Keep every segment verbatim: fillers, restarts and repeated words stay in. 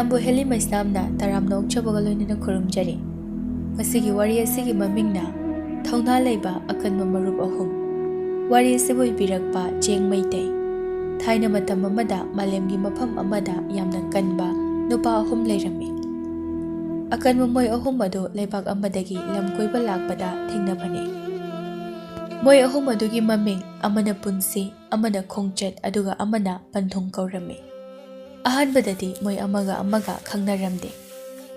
ꯅꯪꯕꯨ ꯍꯦꯂꯤ ꯃꯩꯁꯅꯥꯝꯅ ꯇꯔꯥꯝꯅ ꯑꯣꯛꯆꯕꯒ ꯂꯣꯏꯅꯅ ꯈꯨꯔꯨꯝꯖꯔꯤ꯫ ꯉꯁꯤꯒꯤ ꯋꯥꯔꯤ ꯑꯁꯤꯒꯤ ꯃꯃꯤꯡꯅ ꯊꯧꯅꯥ ꯂꯩꯕ ꯑꯀꯟꯕ ꯃꯔꯨꯞ ꯑꯍꯨꯝ꯫ ꯋꯥꯔꯤ ꯑꯁꯤꯕꯨ ꯏꯕꯤꯔꯛꯄ ꯆꯦꯡ ꯃꯩꯇꯩ꯫ ꯊꯥꯏꯅ ꯃꯇꯝ ꯑꯃꯗ ꯃꯥꯂꯦꯝꯒꯤ ꯃꯐꯝ ꯑꯃꯗ ꯌꯥꯝꯅ ꯀꯟꯕ ꯅꯨꯄꯥ ꯑꯍꯨꯝ ꯂꯩꯔꯝꯃꯤ꯫ ꯑꯀꯟꯕ ꯃꯣꯏ ꯑꯍꯨꯝ ꯑꯗꯨ ꯂꯩꯕꯥꯛ ꯑꯃꯗꯒꯤ ꯂꯝ ꯀꯣꯏꯕ ꯂꯥꯛꯄꯗ ꯊꯦꯡꯅꯕꯅꯤ꯫ ꯃꯣꯏ ꯑꯍꯨꯝ ꯑꯗꯨꯒꯤ ꯃꯃꯤꯡ ꯑꯃꯅ ꯄꯨꯟꯁꯤ, ꯑꯃꯅ ꯈꯣꯡꯆꯠ, ꯑꯗꯨꯒ ꯑꯃꯅ ꯄꯟꯊꯨꯡ ꯀꯧꯔꯝꯃꯤ꯫ ꯑꯍꯥꯟꯕꯗꯗꯤ ꯃꯣꯏ ꯑꯃꯒ ꯑꯃꯒ ꯈꯪꯅꯔꯝꯗꯦ꯫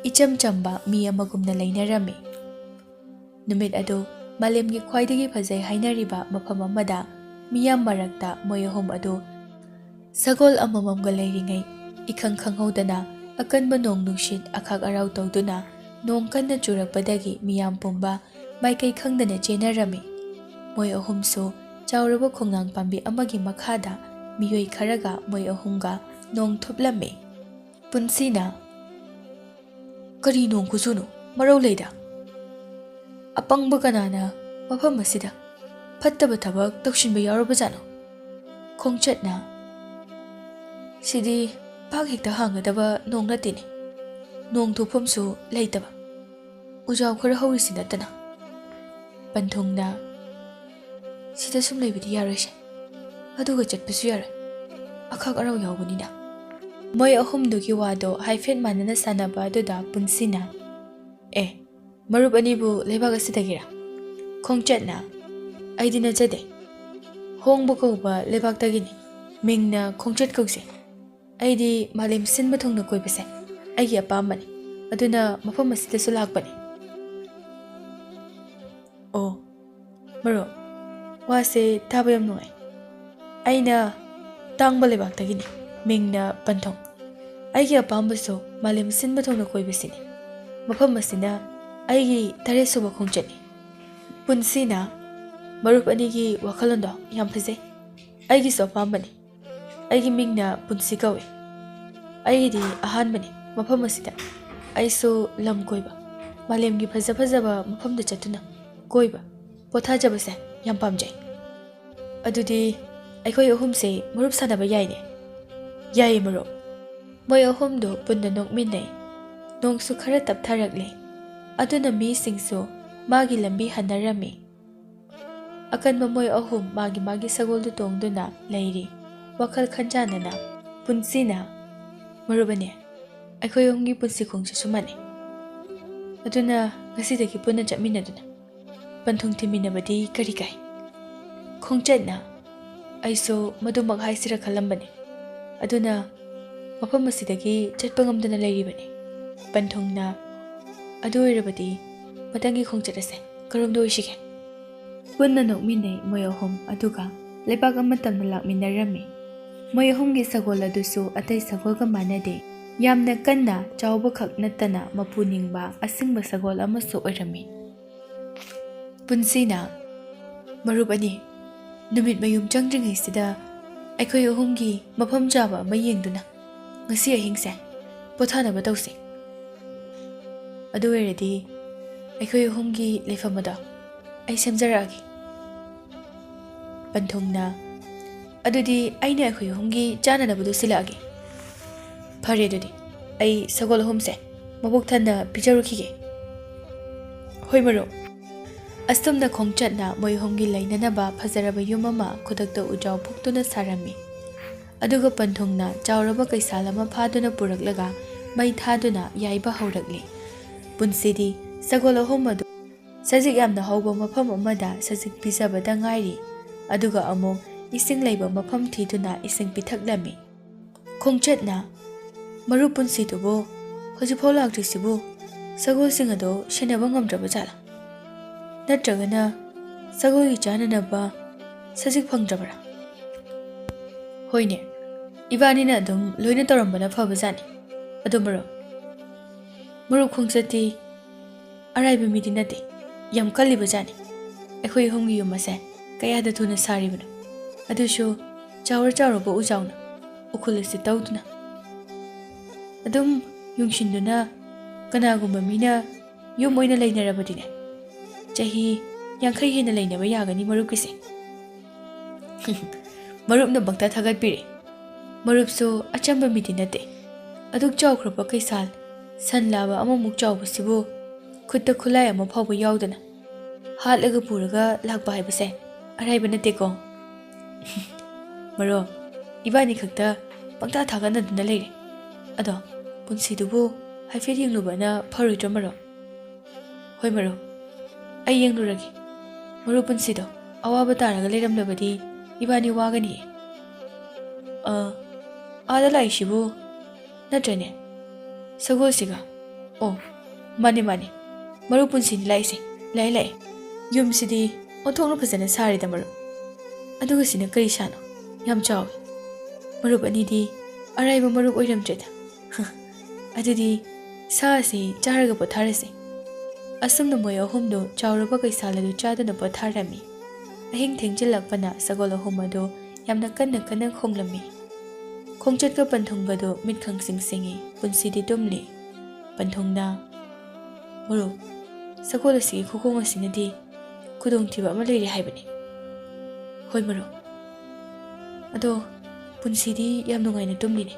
ꯏꯆꯝ ꯆꯝꯕ ꯃꯤ ꯑꯃꯒꯨꯝꯅ ꯂꯩꯅꯔꯝꯃꯤ꯫ ꯅꯨꯃꯤꯠ ꯑꯗꯨ ꯃꯥꯂꯦꯝꯒꯤ ꯈ꯭ꯋꯥꯏꯗꯒꯤ ꯐꯖꯩ ꯍꯥꯏꯅꯔꯤꯕ ꯃꯐꯝ ꯑꯃꯗ ꯃꯤꯌꯥꯝ ꯃꯔꯛꯇ ꯃꯣꯏ ꯑꯍꯨꯝ ꯑꯗꯨ ꯁꯒꯣꯜ ꯑꯃꯃꯝꯒ ꯂꯩꯔꯤꯉꯩ, ꯏꯈꯪ ꯈꯪꯍꯧꯗꯅ ꯑꯀꯟꯕ ꯅꯣꯡ ꯅꯨꯡꯁꯤꯠ ꯑꯈꯥꯛ ꯑꯔꯥꯎ ꯇꯧꯗꯨꯅ ꯅꯣꯡ ꯀꯟꯅ ꯆꯨꯔꯛꯄꯗꯒꯤ ꯃꯤꯌꯥꯝ ꯄꯨꯝꯕ ꯃꯥꯏꯀꯩ ꯈꯪꯗꯅ ꯆꯦꯟꯅꯔꯝꯃꯤ꯫ ꯃꯣꯏ ꯑꯍꯨꯝꯁꯨ ꯆꯥꯎꯔꯕ ꯈꯣꯡꯅꯥꯡ ꯄꯥꯝꯕꯤ ꯑꯃꯒꯤ ꯃꯈꯥꯗ ꯃꯤꯑꯣꯏ ꯈꯔꯒ ꯃꯣꯏ ꯑꯍꯨꯝꯒ ꯅꯣꯡ ꯊꯨꯞꯂꯝꯃꯤ꯫ ꯄꯨꯟꯁꯤꯅ, "ꯀꯔꯤ ꯅꯣꯡ ꯈꯨꯆꯨꯅꯣ? ꯃꯔꯧ ꯂꯩꯗ꯫ ꯑꯄꯪꯕ ꯀꯅꯥꯅ ꯃꯐꯝ ꯑꯁꯤꯗ ꯐꯠꯇꯕ ꯊꯕꯛ ꯇꯧꯁꯤꯟꯕ ꯌꯥꯎꯔꯕꯖꯥꯠꯅꯣ?" ꯈꯣꯡꯆꯠꯅ, "ꯁꯤꯗꯤ ꯄꯥꯛ ꯍꯦꯛꯇ ꯍꯥꯡꯒꯗꯕ ꯅꯣꯡ ꯅꯠꯇꯦꯅꯦ꯫ ꯅꯣꯡ ꯊꯣꯛꯐꯝꯁꯨ ꯂꯩꯇꯕ꯫ ꯎꯖꯥꯎ ꯈꯔ ꯍꯧꯔꯤꯁꯤ ꯅꯠꯇꯅ꯫" ꯄꯟꯊꯨꯡꯅ, "ꯁꯤꯗ ꯁꯨꯝ ꯂꯩꯕꯗꯤ ꯌꯥꯔꯣꯏꯁꯦ꯫ ꯑꯗꯨꯒ ꯆꯠꯄꯁꯨ ꯌꯥꯔꯣꯏ꯫ ꯑꯈꯥꯛ ꯑꯔꯥꯎ ꯌꯥꯎꯕꯅꯤꯅ꯫" ꯃꯣꯏ ꯑꯍꯨꯝꯗꯨꯒꯤ ꯋꯥꯗꯣ ꯍꯥꯏꯐꯦꯠ ꯃꯥꯟꯅꯅ ꯁꯥꯟꯅꯕ ꯑꯗꯨꯗ ꯄꯨꯟꯁꯤꯅ, "ꯑꯦ, ꯃꯔꯨꯞ ꯑꯅꯤꯕꯨ ꯂꯩꯕꯥꯛ ꯑꯁꯤꯗꯒꯤꯔꯥ?" ꯈꯣꯡꯆꯠꯅ, "ꯑꯩꯗꯤ ꯅꯠꯆꯗꯦ꯫ ꯍꯣꯡꯕ ꯀꯧꯕ ꯂꯩꯕꯥꯛꯇꯒꯤꯅꯤ꯫ ꯃꯤꯡꯅ ꯈꯣꯡꯆꯠ ꯀꯧꯖꯩ꯫ ꯑꯩꯗꯤ ꯃꯥꯂꯦꯝ ꯁꯤꯟꯕ ꯊꯨꯡꯅ ꯀꯣꯏꯕꯁꯦ ꯑꯩꯒꯤ ꯑꯄꯥꯝꯕꯅꯤ꯫ ꯑꯗꯨꯅ ꯃꯐꯝ ꯑꯁꯤꯗꯁꯨ ꯂꯥꯛꯄꯅꯤ꯫" "ꯑꯣ, ꯃꯔꯨꯞ, ꯋꯥꯁꯦ ꯇꯥꯕ ꯌꯥꯝ ꯅꯨꯡꯉꯥꯏ꯫ ꯑꯩꯅ ꯇꯥꯡꯕ ꯂꯩꯕꯥꯛꯇꯒꯤꯅꯤ, ꯃꯤꯡꯅ ꯄꯟꯊꯨꯡ꯫ ꯑꯩꯒꯤ ꯑꯄꯥꯝꯕꯁꯨ ꯃꯥꯂꯦꯝ ꯁꯤꯟꯕ ꯊꯨꯡꯅ ꯀꯣꯏꯕꯁꯤꯅꯤ꯫ ꯃꯐꯝ ꯑꯁꯤꯅ ꯑꯩꯒꯤ ꯇꯔꯦꯠ ꯁꯨꯕ ꯈꯣꯡꯆꯠꯅꯤ꯫" ꯄꯨꯟꯁꯤꯅ, "ꯃꯔꯨꯞ ꯑꯅꯤꯒꯤ ꯋꯥꯈꯜꯂꯣꯟꯗꯣ ꯌꯥꯝ ꯐꯖꯩ꯫ ꯑꯩꯒꯤꯁꯨ ꯑꯄꯥꯝꯕꯅꯤ꯫ ꯑꯩꯒꯤ ꯃꯤꯡꯅ ꯄꯨꯟꯁꯤ ꯀꯧꯏ꯫ ꯑꯩꯒꯤꯗꯤ ꯑꯍꯥꯟꯕꯅꯤ ꯃꯐꯝ ꯑꯁꯤꯗ꯫ ꯑꯩꯁꯨ ꯂꯝ ꯀꯣꯏꯕ, ꯃꯥꯂꯦꯝꯒꯤ ꯐꯖ ꯐꯖꯕ ꯃꯐꯝꯗ ꯆꯠꯇꯨꯅ ꯀꯣꯏꯕ, ꯄꯣꯊꯥꯖꯕꯁꯦ ꯌꯥꯝ ꯄꯥꯝꯖꯩ꯫ ꯑꯗꯨꯗꯤ ꯑꯩꯈꯣꯏ ꯑꯍꯨꯝꯁꯦ ꯃꯔꯨꯞ ꯁꯥꯟꯅꯕ ꯌꯥꯏꯅꯦ?" "ꯌꯥꯏꯌꯦ ꯃꯔꯨꯞ꯫ ꯃꯣꯏ ꯑꯍꯨꯝꯗꯨ ꯄꯨꯟꯅ ꯅꯣꯛꯃꯤꯟꯅꯩ꯫ ꯅꯣꯡꯁꯨ ꯈꯔ ꯇꯞꯊꯔꯛꯂꯦ꯫ ꯑꯗꯨꯅ ꯃꯤꯁꯤꯡꯁꯨ ꯃꯥꯒꯤ ꯂꯝꯕꯤ ꯍꯟꯅꯔꯝꯃꯤ꯫ ꯑꯀꯟꯕ ꯃꯣꯏ ꯑꯍꯨꯝ ꯃꯥꯒꯤ ꯃꯥꯒꯤ ꯁꯒꯣꯜꯗꯨ ꯇꯣꯡꯗꯨꯅ ꯂꯩꯔꯤ꯫ ꯋꯥꯈꯜ ꯈꯟꯖꯥꯟꯅꯅ ꯄꯨꯟꯁꯤꯅ, "ꯃꯔꯨꯞ ꯑꯅꯤ, ꯑꯩꯈꯣꯏ ꯑꯍꯨꯝꯒꯤ ꯄꯨꯟꯁꯤ ꯈꯣꯡꯆꯠꯁꯨ ꯃꯥꯟꯅꯩ꯫ ꯑꯗꯨꯅ ꯉꯁꯤꯗꯒꯤ ꯄꯨꯟꯅ ꯆꯠꯃꯤꯟꯅꯗꯨꯅ ꯄꯟꯊꯨꯡ ꯊꯤꯟꯃꯤꯟꯅꯕꯗꯤ ꯀꯔꯤ ꯀꯥꯏ?" ꯈꯣꯡꯆꯠꯅ, "ꯑꯩꯁꯨ ꯃꯗꯨꯃꯛ ꯍꯥꯏꯁꯤꯔ ꯈꯜꯂꯝꯕꯅꯤ꯫ ꯑꯗꯨꯅ ꯃꯐꯝ ꯑꯁꯤꯗꯒꯤ ꯆꯠꯄ ꯉꯝꯗꯅ ꯂꯩꯔꯤꯕꯅꯤ꯫" ꯄꯟꯊꯨꯡꯅ, "ꯑꯗꯨ ꯑꯣꯏꯔꯕꯗꯤ ꯃꯊꯪꯒꯤ ꯈꯣꯡꯆꯠ ꯑꯁꯦ ꯀꯔꯣꯝꯗ ꯑꯣꯏꯁꯤꯒꯦ?" ꯄꯨꯟꯅ ꯅꯣꯛꯃꯤꯟꯅꯩ ꯃꯣꯏ ꯑꯍꯨꯝ, ꯑꯗꯨꯒ ꯂꯩꯕꯥꯛ ꯑꯃ ꯇꯝꯅ ꯂꯥꯛꯃꯤꯟꯅꯔꯝꯃꯤ꯫ ꯃꯣꯏ ꯑꯍꯨꯝꯒꯤ ꯁꯒꯣꯜ ꯑꯗꯨꯁꯨ ꯑꯇꯩ ꯁꯒꯣꯜꯒ ꯃꯥꯟꯅꯗꯦ꯫ ꯌꯥꯝꯅ ꯀꯟꯅ ꯆꯥꯎꯕ ꯈꯛ ꯅꯠꯇꯅ ꯃꯄꯨ ꯅꯤꯡꯕ ꯑꯁꯤꯡꯕ ꯁꯒꯣꯜ ꯑꯃꯁꯨ ꯑꯣꯏꯔꯝꯃꯤ꯫ ꯄꯨꯟꯁꯤꯅ, "ꯃꯔꯨꯞ ꯑꯅꯤ, ꯅꯨꯃꯤꯠ ꯃꯌꯨꯝ ꯆꯪꯗ꯭ꯔꯤꯉꯩꯁꯤꯗ ꯑꯩꯈꯣꯏ ꯑꯍꯨꯝꯒꯤ ꯃꯐꯝ ꯆꯥꯕ ꯑꯃ ꯌꯦꯡꯗꯨꯅ ꯉꯁꯤ ꯑꯍꯤꯡꯁꯦ ꯄꯣꯊꯥꯅꯕ ꯇꯧꯁꯤ꯫ ꯑꯗꯨ ꯑꯣꯏꯔꯗꯤ ꯑꯩꯈꯣꯏ ꯑꯍꯨꯝꯒꯤ ꯂꯩꯐꯝ ꯑꯗꯣ ꯑꯩ ꯁꯦꯝꯖꯔꯛꯑꯒꯦ꯫" ꯄꯟꯊꯨꯡꯅ, "ꯑꯗꯨꯗꯤ ꯑꯩꯅ ꯑꯩꯈꯣꯏ ꯑꯍꯨꯝꯒꯤ ꯆꯥꯅꯅꯕꯗꯨ ꯁꯤꯜꯂꯛꯑꯒꯦ꯫ ꯐꯔꯦ, ꯑꯗꯨꯗꯤ ꯑꯩ ꯁꯒꯣꯜ ꯑꯍꯨꯝꯁꯦ ꯃꯕꯨꯛ ꯊꯟꯅ ꯄꯤꯖꯔꯨꯈꯤꯒꯦ꯫" "ꯍꯣꯏ ꯃꯔꯨꯞ꯫" ꯑꯁꯨꯝꯅ ꯈꯣꯡꯆꯠꯅ ꯃꯣꯏ ꯑꯍꯨꯝꯒꯤ ꯂꯩꯅꯅꯕ ꯐꯖꯔꯕ ꯌꯨꯝ ꯑꯃ ꯈꯨꯗꯛꯇ ꯎꯖꯥꯎ ꯐꯨꯛꯇꯨꯅ ꯁꯥꯔꯝꯃꯤ꯫ ꯑꯗꯨꯒ ꯄꯟꯊꯨꯡꯅ ꯆꯥꯎꯔꯕ ꯀꯩꯁꯥꯜ ꯑꯃ ꯐꯥꯗꯨꯅ ꯄꯨꯔꯛꯂꯒ ꯃꯩ ꯊꯥꯗꯨꯅ ꯌꯥꯏꯕ ꯍꯧꯔꯛꯂꯤ꯫ ꯄꯨꯟꯁꯤꯗꯤ ꯁꯒꯣꯜ ꯑꯍꯨꯝ ꯑꯗꯨ ꯁꯖꯤꯛ ꯌꯥꯝꯅ ꯍꯧꯕ ꯃꯐꯝ ꯑꯃꯗ ꯁꯖꯤꯛ ꯄꯤꯖꯕꯗ ꯉꯥꯏꯔꯤ꯫ ꯑꯗꯨꯒ ꯑꯃꯨꯛ ꯏꯁꯤꯡ ꯂꯩꯕ ꯃꯐꯝ ꯊꯤꯗꯨꯅ ꯏꯁꯤꯡ ꯄꯤꯊꯛꯂꯝꯃꯤ꯫ ꯈꯣꯡꯆꯠꯅ, "ꯃꯔꯨꯞ ꯄꯨꯟꯁꯤꯗꯨꯕꯨ ꯍꯧꯖꯤꯛꯐꯥꯎ ꯂꯥꯛꯇ꯭ꯔꯤꯁꯤꯕꯨ ꯁꯒꯣꯜꯁꯤꯡ ꯑꯗꯣ ꯁꯦꯟꯅꯕ ꯉꯝꯗ꯭ꯔꯕ ꯖꯥꯠꯂꯥ? ꯅꯠꯇ꯭ꯔꯒꯅ ꯁꯒꯣꯜꯒꯤ ꯆꯥꯅꯅꯕ ꯁꯖꯤꯛ ꯐꯪꯗ꯭ꯔꯕꯔꯥ? ꯍꯣꯏꯅꯦ, ꯏꯕꯥꯅꯤꯅ ꯑꯗꯨꯝ ꯂꯣꯏꯅ ꯇꯧꯔꯝꯕꯅ ꯐꯕꯖꯥꯠꯅꯤ꯫ ꯑꯗꯣ ꯃꯔꯨꯞ, ꯃꯔꯨꯞ ꯈꯣꯡꯆꯠꯇꯤ ꯑꯔꯥꯏꯕ ꯃꯤꯗꯤ ꯅꯠꯇꯦ, ꯌꯥꯝ ꯀꯜꯂꯤꯕ ꯖꯥꯠꯅꯤ꯫ ꯑꯩꯈꯣꯏ ꯑꯍꯨꯝꯒꯤ ꯌꯨꯝ ꯑꯁꯦ ꯀꯌꯥꯗ ꯊꯨꯅ ꯁꯥꯔꯤꯕꯅꯣ? ꯑꯗꯨꯁꯨ ꯆꯥꯎꯔ ꯆꯥꯎꯔꯕ ꯎꯖꯥꯎꯅ ꯎꯈꯨꯜ ꯑꯁꯤ ꯇꯧꯗꯨꯅ꯫ ꯑꯗꯨꯝ ꯌꯨꯡꯁꯤꯟꯗꯨꯅ ꯀꯅꯥꯒꯨꯝꯕ ꯃꯤꯅ ꯌꯨꯝ ꯑꯣꯏꯅ ꯂꯩꯅꯔꯕꯗꯤꯅꯦ, ꯆꯍꯤ ꯌꯥꯡꯈꯩ ꯍꯦꯟꯅ ꯂꯩꯅꯕ ꯌꯥꯒꯅꯤ ꯃꯔꯨꯞꯀꯤꯁꯦ꯫" ꯃꯔꯨꯞꯅ ꯄꯪꯊꯥ ꯊꯥꯒꯠꯄꯤꯔꯦ꯫ ꯃꯔꯨꯞꯁꯨ ꯑꯆꯝꯕ ꯃꯤꯗꯤ ꯅꯠꯇꯦ꯫ ꯑꯗꯨꯛ ꯆꯥꯎꯈ꯭ꯔꯕ ꯀꯩꯁꯥꯜ, ꯁꯟ ꯂꯥꯕ ꯑꯃꯃꯨꯛ ꯆꯥꯎꯕꯁꯤꯕꯨ ꯈꯨꯠꯇ ꯈꯨꯠꯂꯥꯏ ꯑꯃ ꯐꯥꯎꯕ ꯌꯥꯎꯗꯅ ꯍꯥꯠꯂꯒ ꯄꯨꯔꯒ ꯂꯥꯛꯄ ꯍꯥꯏꯕꯁꯦ ꯑꯔꯥꯏꯕ ꯅꯠꯇꯦꯀꯣ꯫ ꯃꯔꯨꯞ, ꯏꯕꯥꯅꯤ ꯈꯛꯇ ꯄꯪꯇꯥ ꯊꯥꯒꯠꯅꯗꯨꯅ ꯂꯩꯔꯦ꯫ ꯑꯗꯣ ꯄꯨꯟꯁꯤꯗꯨꯕꯨ ꯍꯥꯏꯐꯦꯠ ꯌꯦꯡꯂꯨꯕꯅ ꯐꯔꯣꯏꯗ꯭ꯔꯣ ꯃꯔꯨꯞ? ꯍꯣꯏ ꯃꯔꯨꯞ, ꯑꯩ ꯌꯦꯡꯂꯨꯔꯒꯦ꯫ ꯃꯔꯨꯞ ꯄꯨꯟꯁꯤꯗꯣ ꯑꯋꯥꯕ ꯇꯥꯔꯒ ꯂꯩꯔꯝꯂꯕꯗꯤ ꯏꯕꯥꯅꯤ ꯋꯥꯒꯅꯤꯌꯦ꯫ ꯑ, ꯑꯥꯗ ꯂꯥꯛꯏꯁꯤꯕꯨ ꯅꯠꯇ꯭ꯔꯅꯦ? ꯁꯒꯣꯜꯁꯤꯒ? ꯑꯣ, ꯃꯥꯅꯦ ꯃꯥꯅꯦ, ꯃꯔꯨꯞ ꯄꯨꯟꯁꯤꯅꯤ ꯂꯥꯛꯏꯁꯦ꯫ ꯂꯥꯛꯑꯦ ꯂꯥꯛꯑꯦ꯫ ꯌꯨꯝꯁꯤꯗꯤ ꯑꯣꯟꯊꯣꯛꯅ ꯐꯖꯅ ꯁꯥꯔꯦꯗ ꯃꯔꯨꯞ꯫ ꯑꯗꯨꯒ ꯁꯤꯅ ꯀꯔꯤ ꯁꯥꯅꯣ? ꯌꯥꯝ ꯆꯥꯎꯏ꯫ ꯃꯔꯨꯞ ꯑꯅꯤꯗꯤ ꯑꯔꯥꯏꯕ ꯃꯔꯨꯞ ꯑꯣꯏꯔꯝꯗ꯭ꯔꯦꯗ꯫ ꯑꯗꯨꯗꯤ ꯁꯥ ꯑꯁꯤ ꯆꯥꯔꯒ ꯄꯣꯊꯥꯔꯁꯦ꯫ ꯑꯁꯨꯝꯅ ꯃꯣꯏ ꯑꯍꯨꯝꯗꯨ ꯆꯥꯎꯔꯕ ꯀꯩꯁꯥꯜ ꯑꯗꯨ ꯆꯥꯗꯨꯅ ꯄꯣꯊꯥꯔꯝꯃꯤ꯫ ꯑꯍꯤꯡ ꯊꯦꯡꯖꯤꯜꯂꯛꯄꯅ ꯁꯒꯣꯜ ꯑꯍꯨꯝ ꯑꯗꯨ ꯌꯥꯝꯅ ꯀꯟꯅ ꯀꯟꯅ ꯈꯣꯡꯂꯝꯃꯤ꯫ ꯈꯣꯡꯆꯠꯀ ꯄꯟꯊꯨꯡꯒꯗꯨ ꯃꯤꯠ ꯈꯪꯁꯤꯡ ꯁꯤꯡꯏ, ꯄꯨꯟꯁꯤꯗꯤ ꯇꯨꯝꯂꯤ꯫ ꯄꯟꯊꯨꯡꯅ, "ꯃꯔꯨꯞ, ꯁꯒꯣꯜ ꯑꯁꯤꯒꯤ ꯈꯨꯈꯣꯡ ꯑꯁꯤꯅꯗꯤ ꯈꯨꯗꯣꯡꯊꯤꯕ ꯑꯃ ꯂꯩꯔꯦ ꯍꯥꯏꯕꯅꯤ꯫" "ꯍꯣꯏ ꯃꯔꯨꯞ꯫ ꯑꯗꯣ ꯄꯨꯟꯁꯤꯗꯤ ꯌꯥꯝ ꯅꯨꯡꯉꯥꯏꯅ ꯇꯨꯝꯂꯤꯅꯦ꯫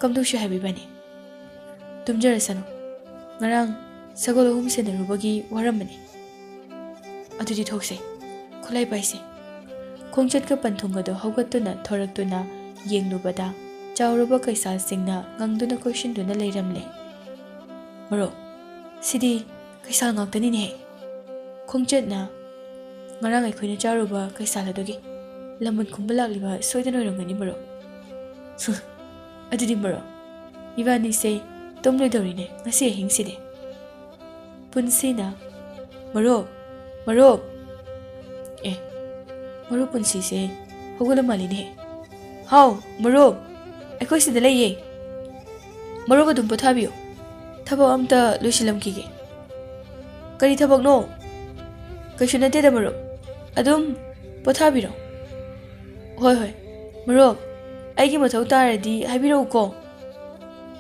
ꯀꯝꯗꯧꯁꯤ ꯍꯥꯏꯕ ꯏꯕꯥꯅꯤ?" "ꯇꯨꯝꯖꯔꯁꯅꯨ꯫ ꯉꯔꯥꯡ ꯁꯒꯣꯜ ꯑꯍꯨꯝ ꯁꯦꯟꯅꯔꯨꯕꯒꯤ ꯋꯥꯔꯝꯃꯅꯤ꯫ ꯑꯗꯨꯗꯤ ꯊꯣꯛꯁꯦ, ꯈꯨꯠꯂꯥꯏ ꯄꯥꯏꯁꯦ꯫" ꯈꯣꯡꯆꯠꯀ ꯄꯟꯊꯨꯡꯒꯗꯣ ꯍꯧꯒꯠꯇꯨꯅ ꯊꯣꯔꯛꯇꯨꯅ ꯌꯦꯡꯂꯨꯕꯗ ꯆꯥꯎꯔꯕ ꯀꯩꯁꯥꯜꯁꯤꯡꯅ ꯉꯪꯗꯨꯅ ꯀꯣꯏꯁꯤꯟꯗꯨꯅ ꯂꯩꯔꯝꯂꯦ꯫ "ꯃꯔꯨꯞ, ꯁꯤꯗꯤ ꯀꯩꯁꯥꯜ ꯉꯥꯛꯇꯅꯤꯅꯦꯍꯦ꯫" ꯈꯣꯡꯆꯠꯅ, "ꯉꯔꯥꯡ ꯑꯩꯈꯣꯏꯅ ꯆꯥꯔꯨꯕ ꯀꯩꯁꯥꯜ ꯑꯗꯨꯒꯤ ꯂꯃꯟ ꯈꯨꯝꯕ ꯂꯥꯛꯂꯤꯕ ꯁꯣꯏꯗꯅ ꯑꯣꯏꯔꯝꯒꯅꯤ ꯃꯔꯨꯞ꯫" "ꯑꯗꯨꯗꯤ ꯃꯔꯨꯞ, ꯏꯕꯥꯅꯤꯁꯦ ꯇꯨꯝꯂꯣꯏꯗꯧꯔꯤꯅꯦ ꯉꯁꯤ ꯑꯍꯤꯡꯁꯤꯗꯤ꯫" ꯄꯨꯟꯁꯤꯅ, "ꯃꯔꯨꯞ, ꯃꯔꯨꯞ!" ꯑꯦ, ꯃꯔꯨꯞ ꯄꯨꯟꯁꯤꯁꯦ ꯍꯧꯒꯠꯂ ꯃꯥꯜꯂꯤꯅꯦ꯫ "ꯍꯥꯎ, ꯃꯔꯨꯞ, ꯑꯩꯈꯣꯏ ꯁꯤꯗ ꯂꯩꯌꯦ꯫ ꯃꯔꯨꯞ ꯑꯗꯨꯝ ꯄꯣꯊꯥꯕꯤꯌꯨ꯫ ꯊꯕꯛ ꯑꯝꯇ ꯂꯣꯏꯁꯤꯜꯂꯝꯈꯤꯒꯦ꯫" "ꯀꯔꯤ ꯊꯕꯛꯅꯣ?" "ꯀꯩꯁꯨ ꯅꯠꯇꯦꯗ ꯃꯔꯨꯞ, ꯑꯗꯨꯝ ꯄꯣꯊꯥꯕꯤꯔꯣ꯫" "ꯍꯣꯏ ꯍꯣꯏ, ꯃꯔꯨꯞ, ꯑꯩꯒꯤ ꯃꯊꯧ ꯇꯥꯔꯗꯤ ꯍꯥꯏꯕꯤꯔꯛꯎꯀꯣ꯫"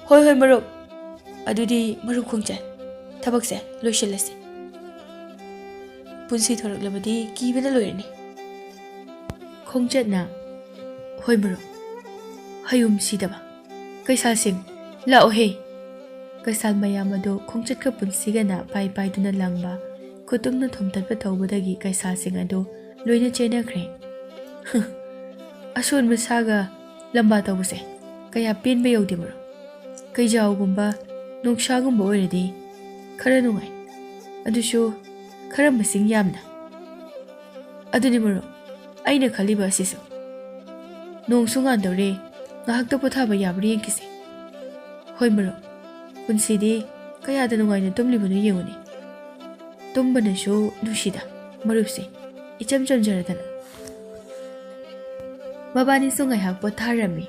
"ꯍꯣꯏ ꯍꯣꯏ ꯃꯔꯨꯞ, ꯑꯗꯨꯗꯤ ꯃꯔꯨꯞ ꯈꯣꯡꯆꯠ, ꯊꯕꯛꯁꯦ ꯂꯣꯏꯁꯤꯜꯂꯁꯤ꯫" ꯄꯨꯟꯁꯤ ꯊꯣꯔꯛꯂꯕꯗꯤ ꯀꯤꯕꯅ ꯂꯣꯏꯔꯅꯤ꯫ ꯈꯣꯡꯆꯠꯅ, "ꯍꯣꯏ ꯃꯔꯨꯞ, ꯍꯌꯨꯝ ꯁꯤꯗꯕ ꯀꯩꯁꯥꯜꯁꯤꯡ "ꯂꯥꯛꯑꯣꯍꯦ!" ꯀꯩꯁꯥꯜ ꯃꯌꯥꯝ ꯑꯗꯨ ꯈꯣꯡꯆꯠꯀ ꯄꯨꯟꯁꯤꯒꯅ ꯄꯥꯏ ꯄꯥꯏꯗꯨꯅ ꯂꯪꯕ, ꯈꯨꯇꯨꯝꯅ ꯊꯣꯝꯇꯠꯄ ꯇꯧꯕꯗꯒꯤ ꯀꯩꯁꯥꯜꯁꯤꯡ ꯑꯗꯨ ꯂꯣꯏꯅ ꯆꯦꯟꯅꯈ꯭ꯔꯦ꯫ "ꯑꯁꯣꯟꯕ ꯁꯥꯒ ꯂꯝꯕꯥ ꯇꯧꯕꯁꯦ ꯀꯌꯥ ꯄꯦꯟꯕ ꯌꯧꯗꯦ ꯃꯔꯨꯞ꯫ ꯀꯩꯖꯥꯎꯒꯨꯝꯕ, ꯅꯣꯡꯁꯥꯒꯨꯝꯕ ꯑꯣꯏꯔꯗꯤ ꯈꯔ ꯅꯨꯡꯉꯥꯏ, ꯑꯗꯨꯁꯨ ꯈꯔ ꯃꯁꯤꯡ ꯌꯥꯝꯅ꯫ ꯑꯗꯨꯅꯤ ꯃꯔꯨꯞ, ꯑꯩꯅ ꯈꯜꯂꯤꯕ ꯑꯁꯤꯁꯨ꯫ ꯅꯣꯡꯁꯨ ꯉꯥꯟꯗꯧꯔꯦ, ꯉꯥꯏꯍꯥꯛꯇ ꯄꯣꯊꯥꯕ ꯌꯥꯕ꯭ꯔꯥ ꯌꯦꯡꯈꯤꯁꯦ꯫ ꯍꯣꯏ ꯃꯔꯨꯞ, ꯄꯨꯟꯁꯤꯗꯤ ꯀꯌꯥꯗ ꯅꯨꯡꯉꯥꯏꯅ ꯇꯨꯝꯂꯤꯕꯅꯣ ꯌꯦꯡꯉꯨꯅꯦ꯫ ꯇꯨꯝꯕꯅꯁꯨ ꯅꯨꯡꯁꯤꯗ ꯃꯔꯨꯞꯁꯦ, ꯏꯆꯝ ꯆꯝꯖꯔꯗꯅ꯫" ꯃꯕꯥꯅꯤꯁꯨ ꯉꯥꯏꯍꯥꯛ ꯄꯣꯊꯥꯔꯝꯃꯤ꯫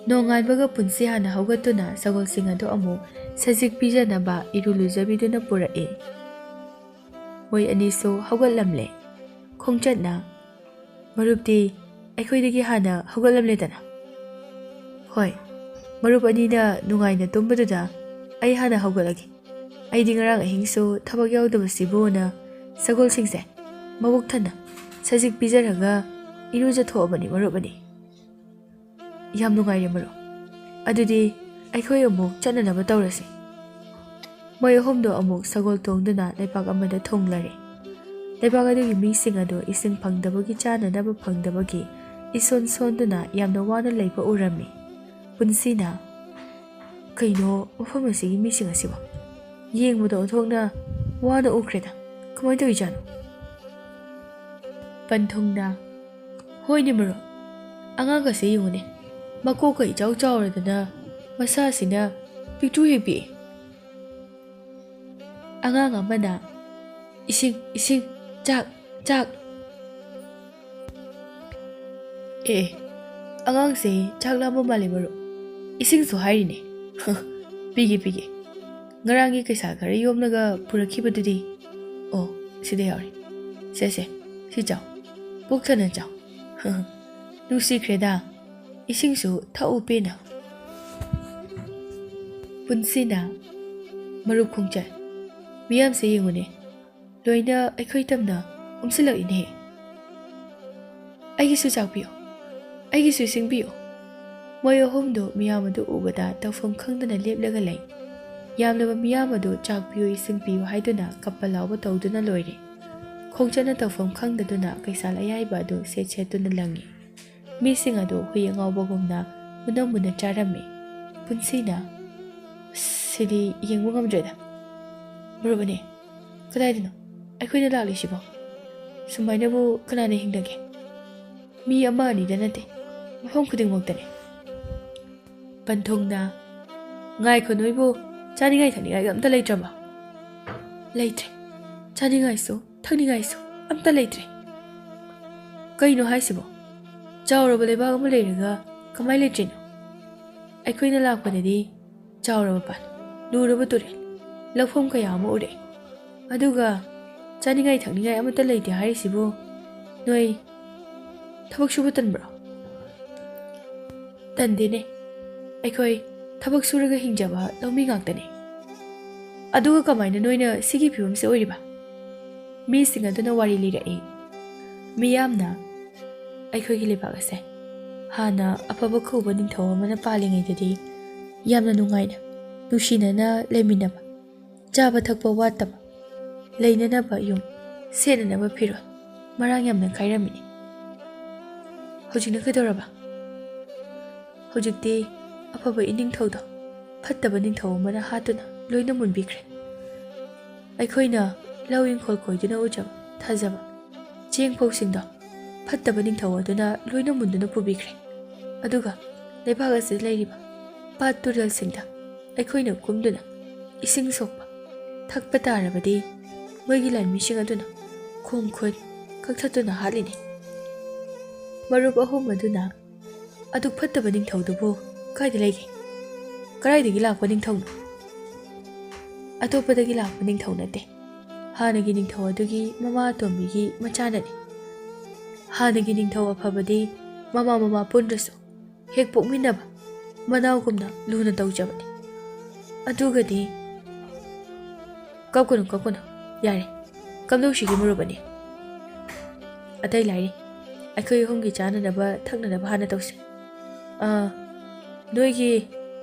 ꯅꯣꯡꯉꯥꯟꯕꯒ ꯄꯨꯟꯁꯤ ꯍꯥꯟꯅ ꯍꯧꯒꯠꯇꯨꯅ ꯁꯒꯣꯜꯁꯤꯡ ꯑꯗꯨ ꯑꯃꯨꯛ ꯁꯖꯤꯛ ꯄꯤꯖꯅꯕ ꯏꯔꯨ ꯂꯨꯖꯕꯤꯗꯨꯅ ꯄꯨꯔꯛꯏ꯫ ꯃꯣꯏ ꯑꯅꯤꯁꯨ ꯍꯧꯒꯠꯂꯝꯂꯦ꯫ ꯈꯣꯡꯆꯠꯅ, "ꯃꯔꯨꯞꯇꯤ ꯑꯩꯈꯣꯏꯗꯒꯤ ꯍꯥꯟꯅ ꯍꯧꯒꯠꯂꯝꯂꯦꯗꯅ?" "ꯍꯣꯏ, ꯃꯔꯨꯞ ꯑꯅꯤꯅ ꯅꯨꯡꯉꯥꯏꯅ ꯇꯨꯝꯕꯗꯨꯗ ꯑꯩ ꯍꯥꯟꯅ ꯍꯧꯒꯠꯂꯒꯦ꯫ ꯑꯩꯗꯤ ꯉꯔꯥꯡ ꯑꯍꯤꯡꯁꯨ ꯊꯕꯛ ꯌꯥꯎꯗꯕꯁꯤꯕꯨꯅ ꯁꯒꯣꯜꯁꯤꯡꯁꯦ ꯃꯕꯨꯛ ꯊꯟꯅ ꯁꯖꯤꯛ ꯄꯤꯖꯔꯒ ꯏꯔꯨꯖꯊꯣꯛꯑꯕꯅꯤ ꯃꯔꯨꯞ ꯑꯅꯤ꯫" "ꯌꯥꯝ ꯅꯨꯡꯉꯥꯏꯔꯦ ꯃꯔꯨꯞ꯫ ꯑꯗꯨꯗꯤ ꯑꯩꯈꯣꯏ ꯑꯃꯨꯛ ꯆꯠꯅꯅꯕ ꯇꯧꯔꯁꯤ꯫" ꯃꯣꯏ ꯑꯍꯨꯝꯗꯣ ꯑꯃꯨꯛ ꯁꯒꯣꯜ ꯇꯣꯡꯗꯨꯅ ꯂꯩꯕꯥꯛ ꯑꯃꯗ ꯊꯨꯡꯂꯔꯦ꯫ ꯂꯩꯕꯥꯛ ꯑꯗꯨꯒꯤ ꯃꯤꯁꯤꯡ ꯑꯗꯨ ꯏꯁꯤꯡ ꯐꯪꯗꯕꯒꯤ, ꯆꯥꯅꯅꯕ ꯐꯪꯗꯕꯒꯤ ꯏꯁꯣꯟ ꯁꯣꯟꯗꯨꯅ ꯌꯥꯝꯅ ꯋꯥꯅ ꯂꯩꯕ ꯎꯔꯝꯃꯤ꯫ ꯄꯨꯟꯁꯤꯅ, "ꯀꯩꯅꯣ ꯃꯐꯝ ꯑꯁꯤꯒꯤ ꯃꯤꯁꯤꯡ ꯑꯁꯤꯕꯣ? ꯌꯦꯡꯕꯗ ꯑꯣꯟꯊꯣꯛꯅ ꯋꯥꯅ ꯎꯈ꯭ꯔꯦꯗ꯫ ꯀꯃꯥꯏꯅ ꯇꯧꯔꯤꯖꯥꯠꯅꯣ?" ꯄꯟꯊꯨꯡꯅ, "ꯍꯣꯏꯅꯦ ꯃꯔꯨꯞ, ꯑꯉꯥꯡꯒꯁꯦ ꯌꯦꯡꯉꯨꯅꯦ, ꯃꯀꯣꯛꯀ ꯏꯆꯥꯎ ꯆꯥꯎꯔꯗꯅ ꯃꯁꯥꯁꯤꯅ ꯄꯤꯛꯇ꯭ꯔꯨ ꯍꯦꯛ ꯄꯤꯛꯏ꯫" ꯑꯉꯥꯡ ꯑꯃꯅ, "ꯏꯁꯤꯡ, ꯏꯁꯤꯡ, ꯆꯥꯛ, ꯆꯥꯛ꯫" "ꯑꯦ, ꯑꯉꯥꯡꯁꯦ ꯆꯥꯛ ꯂꯥꯝꯕ ꯃꯥꯜꯂꯦ ꯃꯔꯨꯞ, ꯏꯁꯤꯡꯁꯨ ꯍꯥꯏꯔꯤꯅꯦ꯫" "ꯄꯤꯒꯦ, ꯄꯤꯒꯦ꯫ ꯉꯔꯥꯡꯒꯤ ꯀꯩꯁꯥꯜ ꯈꯔ ꯌꯣꯝꯂꯒ ꯄꯨꯔꯛꯈꯤꯕꯗꯨꯗꯤ?" "ꯑꯣ, ꯁꯤꯗ ꯌꯥꯎꯔꯤ꯫ ꯁꯦ, ꯁꯦ, ꯁꯤ ꯆꯥꯎ꯫ ꯄꯨꯛ ꯊꯟꯅ ꯆꯥꯎ꯫ ꯅꯨꯡꯁꯤꯈ꯭ꯔꯦꯗ꯫ ꯏꯁꯤꯡꯁꯨ ꯊꯛꯎ ꯄꯦꯟꯅ꯫" ꯄꯨꯟꯁꯤꯅ, "ꯃꯔꯨꯞ ꯈꯣꯡꯆꯠ, ꯃꯤꯌꯥꯝꯁꯦ ꯌꯦꯡꯉꯨꯅꯦ, ꯂꯣꯏꯅ ꯑꯩꯈꯣꯏ ꯇꯝꯅ ꯑꯣꯝꯁꯤꯜꯂꯛꯏꯅꯦ꯫ ꯑꯩꯒꯤꯁꯨ ꯆꯥꯛꯄꯤꯌꯨ, ꯑꯩꯒꯤꯁꯨ ꯏꯁꯤꯡ ꯄꯤꯌꯨ꯫" ꯃꯣꯏ ꯑꯍꯨꯝꯗꯨ ꯃꯤꯌꯥꯝ ꯑꯗꯨ ꯎꯕꯗ ꯇꯧꯐꯝ ꯈꯪꯗꯅ ꯂꯦꯞꯂꯒ ꯂꯩ꯫ ꯌꯥꯝꯂꯕ ꯃꯤꯌꯥꯝ ꯑꯗꯨ ꯆꯥꯛ ꯄꯤꯌꯨ, ꯏꯁꯤꯡ ꯄꯤꯌꯨ ꯍꯥꯏꯗꯨꯅ ꯀꯞꯄ ꯂꯥꯎꯕ ꯇꯧꯗꯨꯅ ꯂꯣꯏꯔꯦ꯫ ꯈꯣꯡꯆꯠꯅ ꯇꯧꯐꯝ ꯈꯪꯗꯗꯨꯅ ꯀꯩꯁꯥꯜ ꯑꯌꯥꯏꯕ ꯑꯗꯨ ꯁꯦꯠ ꯁꯦꯠꯇꯨꯅ ꯂꯪꯉꯤ꯫ ꯃꯤꯁꯤꯡ ꯑꯗꯨ ꯍꯨꯏ ꯑꯉꯥꯎꯕꯒꯨꯝꯅ ꯃꯨꯟꯅ ꯃꯨꯟꯅ ꯆꯥꯔꯝꯃꯤ꯫ ꯄꯨꯟꯁꯤꯅ, "ꯁꯤꯗꯤ ꯌꯦꯡꯕ ꯉꯝꯗ꯭ꯔꯦꯗ꯫ ꯃꯔꯨꯞ ꯑꯅꯤ, ꯀꯗꯥꯏꯗꯅꯣ ꯑꯩꯈꯣꯏꯅ ꯂꯥꯛꯂꯤꯁꯤꯕꯣ? ꯁꯨꯃꯥꯏꯅꯕꯨ ꯀꯅꯥꯅ ꯍꯤꯡꯅꯒꯦ? ꯃꯤ ꯑꯃ ꯑꯅꯤꯗ ꯅꯠꯇꯦ, ꯃꯐꯝ ꯈꯨꯗꯤꯡꯃꯛꯇꯅꯤ꯫" ꯄꯟꯊꯨꯡꯅ, "ꯉꯥꯏꯈꯣ, ꯅꯣꯏꯕꯨ ꯆꯥꯅꯤꯡꯉꯥꯏ ꯊꯛꯅꯤꯡꯉꯥꯏꯒ ꯑꯝꯇ ꯂꯩꯇ꯭ꯔꯕ?" "ꯂꯩꯇ꯭ꯔꯦ, ꯆꯥꯅꯤꯡꯉꯥꯏꯁꯨ ꯊꯛꯅꯤꯡꯉꯥꯏꯁꯨ ꯑꯝꯇ ꯂꯩꯇ꯭ꯔꯦ꯫" "ꯀꯩꯅꯣ ꯍꯥꯏꯁꯤꯕꯣ? ꯆꯥꯎꯔꯕ ꯂꯩꯕꯥꯛ ꯑꯃ ꯂꯩꯔꯒ ꯀꯃꯥꯏ ꯂꯩꯇ꯭ꯔꯤꯅꯣ? ꯑꯩꯈꯣꯏꯅ ꯂꯥꯛꯄꯗꯗꯤ ꯆꯥꯎꯔꯕ ꯄꯥꯠ, ꯂꯨꯔꯕ ꯇꯨꯔꯦꯜ, ꯂꯧꯐꯝ ꯀꯌꯥ ꯑꯃ ꯎꯔꯛꯑꯦ꯫ ꯑꯗꯨꯒ ꯆꯥꯅꯤꯡꯉꯥꯏ ꯊꯛꯅꯤꯡꯉꯥꯏ ꯑꯃꯠꯇ ꯂꯩꯇꯦ ꯍꯥꯏꯔꯤꯁꯤꯕꯨ ꯅꯣꯏ ꯊꯕꯛ ꯁꯨꯕ ꯇꯟꯕ꯭ꯔꯣ?" "ꯇꯟꯗꯦꯅꯦ, ꯑꯩꯈꯣꯏ ꯊꯕꯛ ꯁꯨꯔꯒ ꯍꯤꯡꯖꯕ ꯂꯧꯃꯤ ꯉꯥꯛꯇꯅꯦ꯫ ꯑꯗꯨꯒ ꯀꯃꯥꯏꯅ ꯅꯣꯏꯅ ꯁꯤꯒꯤ ꯐꯤꯕꯝꯁꯦ ꯑꯣꯏꯔꯤꯕ?" ꯃꯤꯁꯤꯡ ꯑꯗꯨꯅ ꯋꯥꯔꯤ ꯂꯤꯔꯛꯏ꯫ ꯃꯤꯌꯥꯝꯅ, "ꯑꯩꯈꯣꯏꯒꯤ ꯂꯩꯕꯥꯛ ꯑꯁꯦ ꯍꯥꯟꯅ ꯑꯐꯕ ꯀꯧꯕ ꯅꯤꯡꯊꯧ ꯑꯃꯅ ꯄꯥꯜꯂꯤꯉꯩꯗꯗꯤ ꯌꯥꯝꯅ ꯅꯨꯡꯉꯥꯏꯅ, ꯅꯨꯡꯁꯤꯅꯅ ꯂꯩꯃꯤꯟꯅꯕ, ꯆꯥꯕ ꯊꯛꯄ ꯋꯥꯠꯇꯕ, ꯂꯩꯅꯅꯕ ꯌꯨꯝ, ꯁꯦꯠꯅꯅꯕ ꯐꯤꯔꯣꯜ ꯃꯔꯥꯡ ꯌꯥꯝꯅ ꯀꯥꯏꯔꯝꯃꯤꯅꯤ꯫ ꯍꯧꯖꯤꯛꯅ ꯀꯩꯗꯧꯔꯕ?" "ꯍꯧꯖꯤꯛꯇꯤ ꯑꯐꯕ ꯏꯅꯤꯡꯊꯧꯗꯣ ꯐꯠꯇꯕ ꯅꯤꯡꯊꯧ ꯑꯃꯅ ꯍꯥꯠꯇꯨꯅ ꯂꯣꯏꯅ ꯃꯨꯟꯕꯤꯈ꯭ꯔꯦ꯫ ꯑꯩꯈꯣꯏꯅ ꯂꯧ ꯏꯪꯈꯣꯜ ꯀꯣꯏꯗꯨꯅ ꯎꯖꯕ, ꯊꯥꯖꯕ ꯆꯦꯡ ꯐꯧꯁꯤꯡꯗꯣ ꯐꯠꯇꯕ ꯅꯤꯡꯊꯧ ꯑꯗꯨꯅ ꯂꯣꯏꯅ ꯃꯨꯟꯗꯨꯅ ꯄꯨꯕꯤꯈ꯭ꯔꯦ꯫ ꯑꯗꯨꯒ ꯂꯩꯕꯥꯛ ꯑꯁꯤꯗ ꯂꯩꯔꯤꯕ ꯄꯥꯠ ꯇꯨꯔꯦꯜꯁꯤꯡꯗ ꯑꯩꯈꯣꯏꯅ ꯀꯨꯝꯗꯨꯅ ꯏꯁꯤꯡ ꯁꯣꯛꯄ ꯊꯛꯄ ꯇꯥꯔꯕꯗꯤ ꯃꯣꯏꯒꯤ ꯂꯥꯟꯃꯤꯁꯤꯡ ꯑꯗꯨꯅ ꯈꯣꯡ ꯈꯨꯠ ꯀꯛꯊꯠꯇꯨꯅ ꯍꯥꯠꯂꯤꯅꯤ꯫" ꯃꯔꯨꯞ ꯑꯍꯨꯝ ꯑꯗꯨꯅ, "ꯑꯗꯨꯛ ꯐꯠꯇꯕ ꯅꯤꯡꯊꯧꯗꯨꯕꯨ ꯀꯥꯏꯗ ꯂꯩꯒꯦ? ꯀꯗꯥꯏꯗꯒꯤ ꯂꯥꯛꯄ ꯅꯤꯡꯊꯧꯅꯣ?" "ꯑꯇꯣꯞꯄꯗꯒꯤ ꯂꯥꯛꯄ ꯅꯤꯡꯊꯧ ꯅꯠꯇꯦ꯫ ꯍꯥꯟꯅꯒꯤ ꯅꯤꯡꯊꯧ ꯑꯗꯨꯒꯤ ꯃꯃꯥ ꯑꯇꯣꯝꯕꯤꯒꯤ ꯃꯆꯥꯅꯅꯤ꯫ ꯍꯥꯟꯅꯒꯤ ꯅꯤꯡꯊꯧ ꯑꯐꯕꯗꯤ ꯃꯃꯥ ꯃꯃꯥ ꯄꯨꯟꯗ꯭ꯔꯁꯨ ꯍꯦꯛ ꯄꯣꯛꯃꯤꯟꯅꯕ ꯃꯅꯥꯎꯒꯨꯝꯅ ꯂꯨꯅ ꯇꯧꯖꯕꯅꯤ꯫ ꯑꯗꯨꯒꯗꯤ" "ꯀꯞꯀꯅꯨ, ꯀꯞꯀꯅꯨ꯫ ꯌꯥꯔꯦ, ꯀꯝꯗꯧꯁꯤꯒꯦ ꯃꯔꯨꯞ ꯑꯅꯤ? ꯑꯇꯩ ꯂꯥꯏꯔꯤ, ꯑꯩꯈꯣꯏ ꯑꯍꯨꯝꯒꯤ ꯆꯥꯅꯅꯕ ꯊꯛꯅꯅꯕ ꯍꯥꯟꯅ ꯇꯧꯁꯤ꯫ ꯑꯥ, ꯅꯣꯏꯒꯤ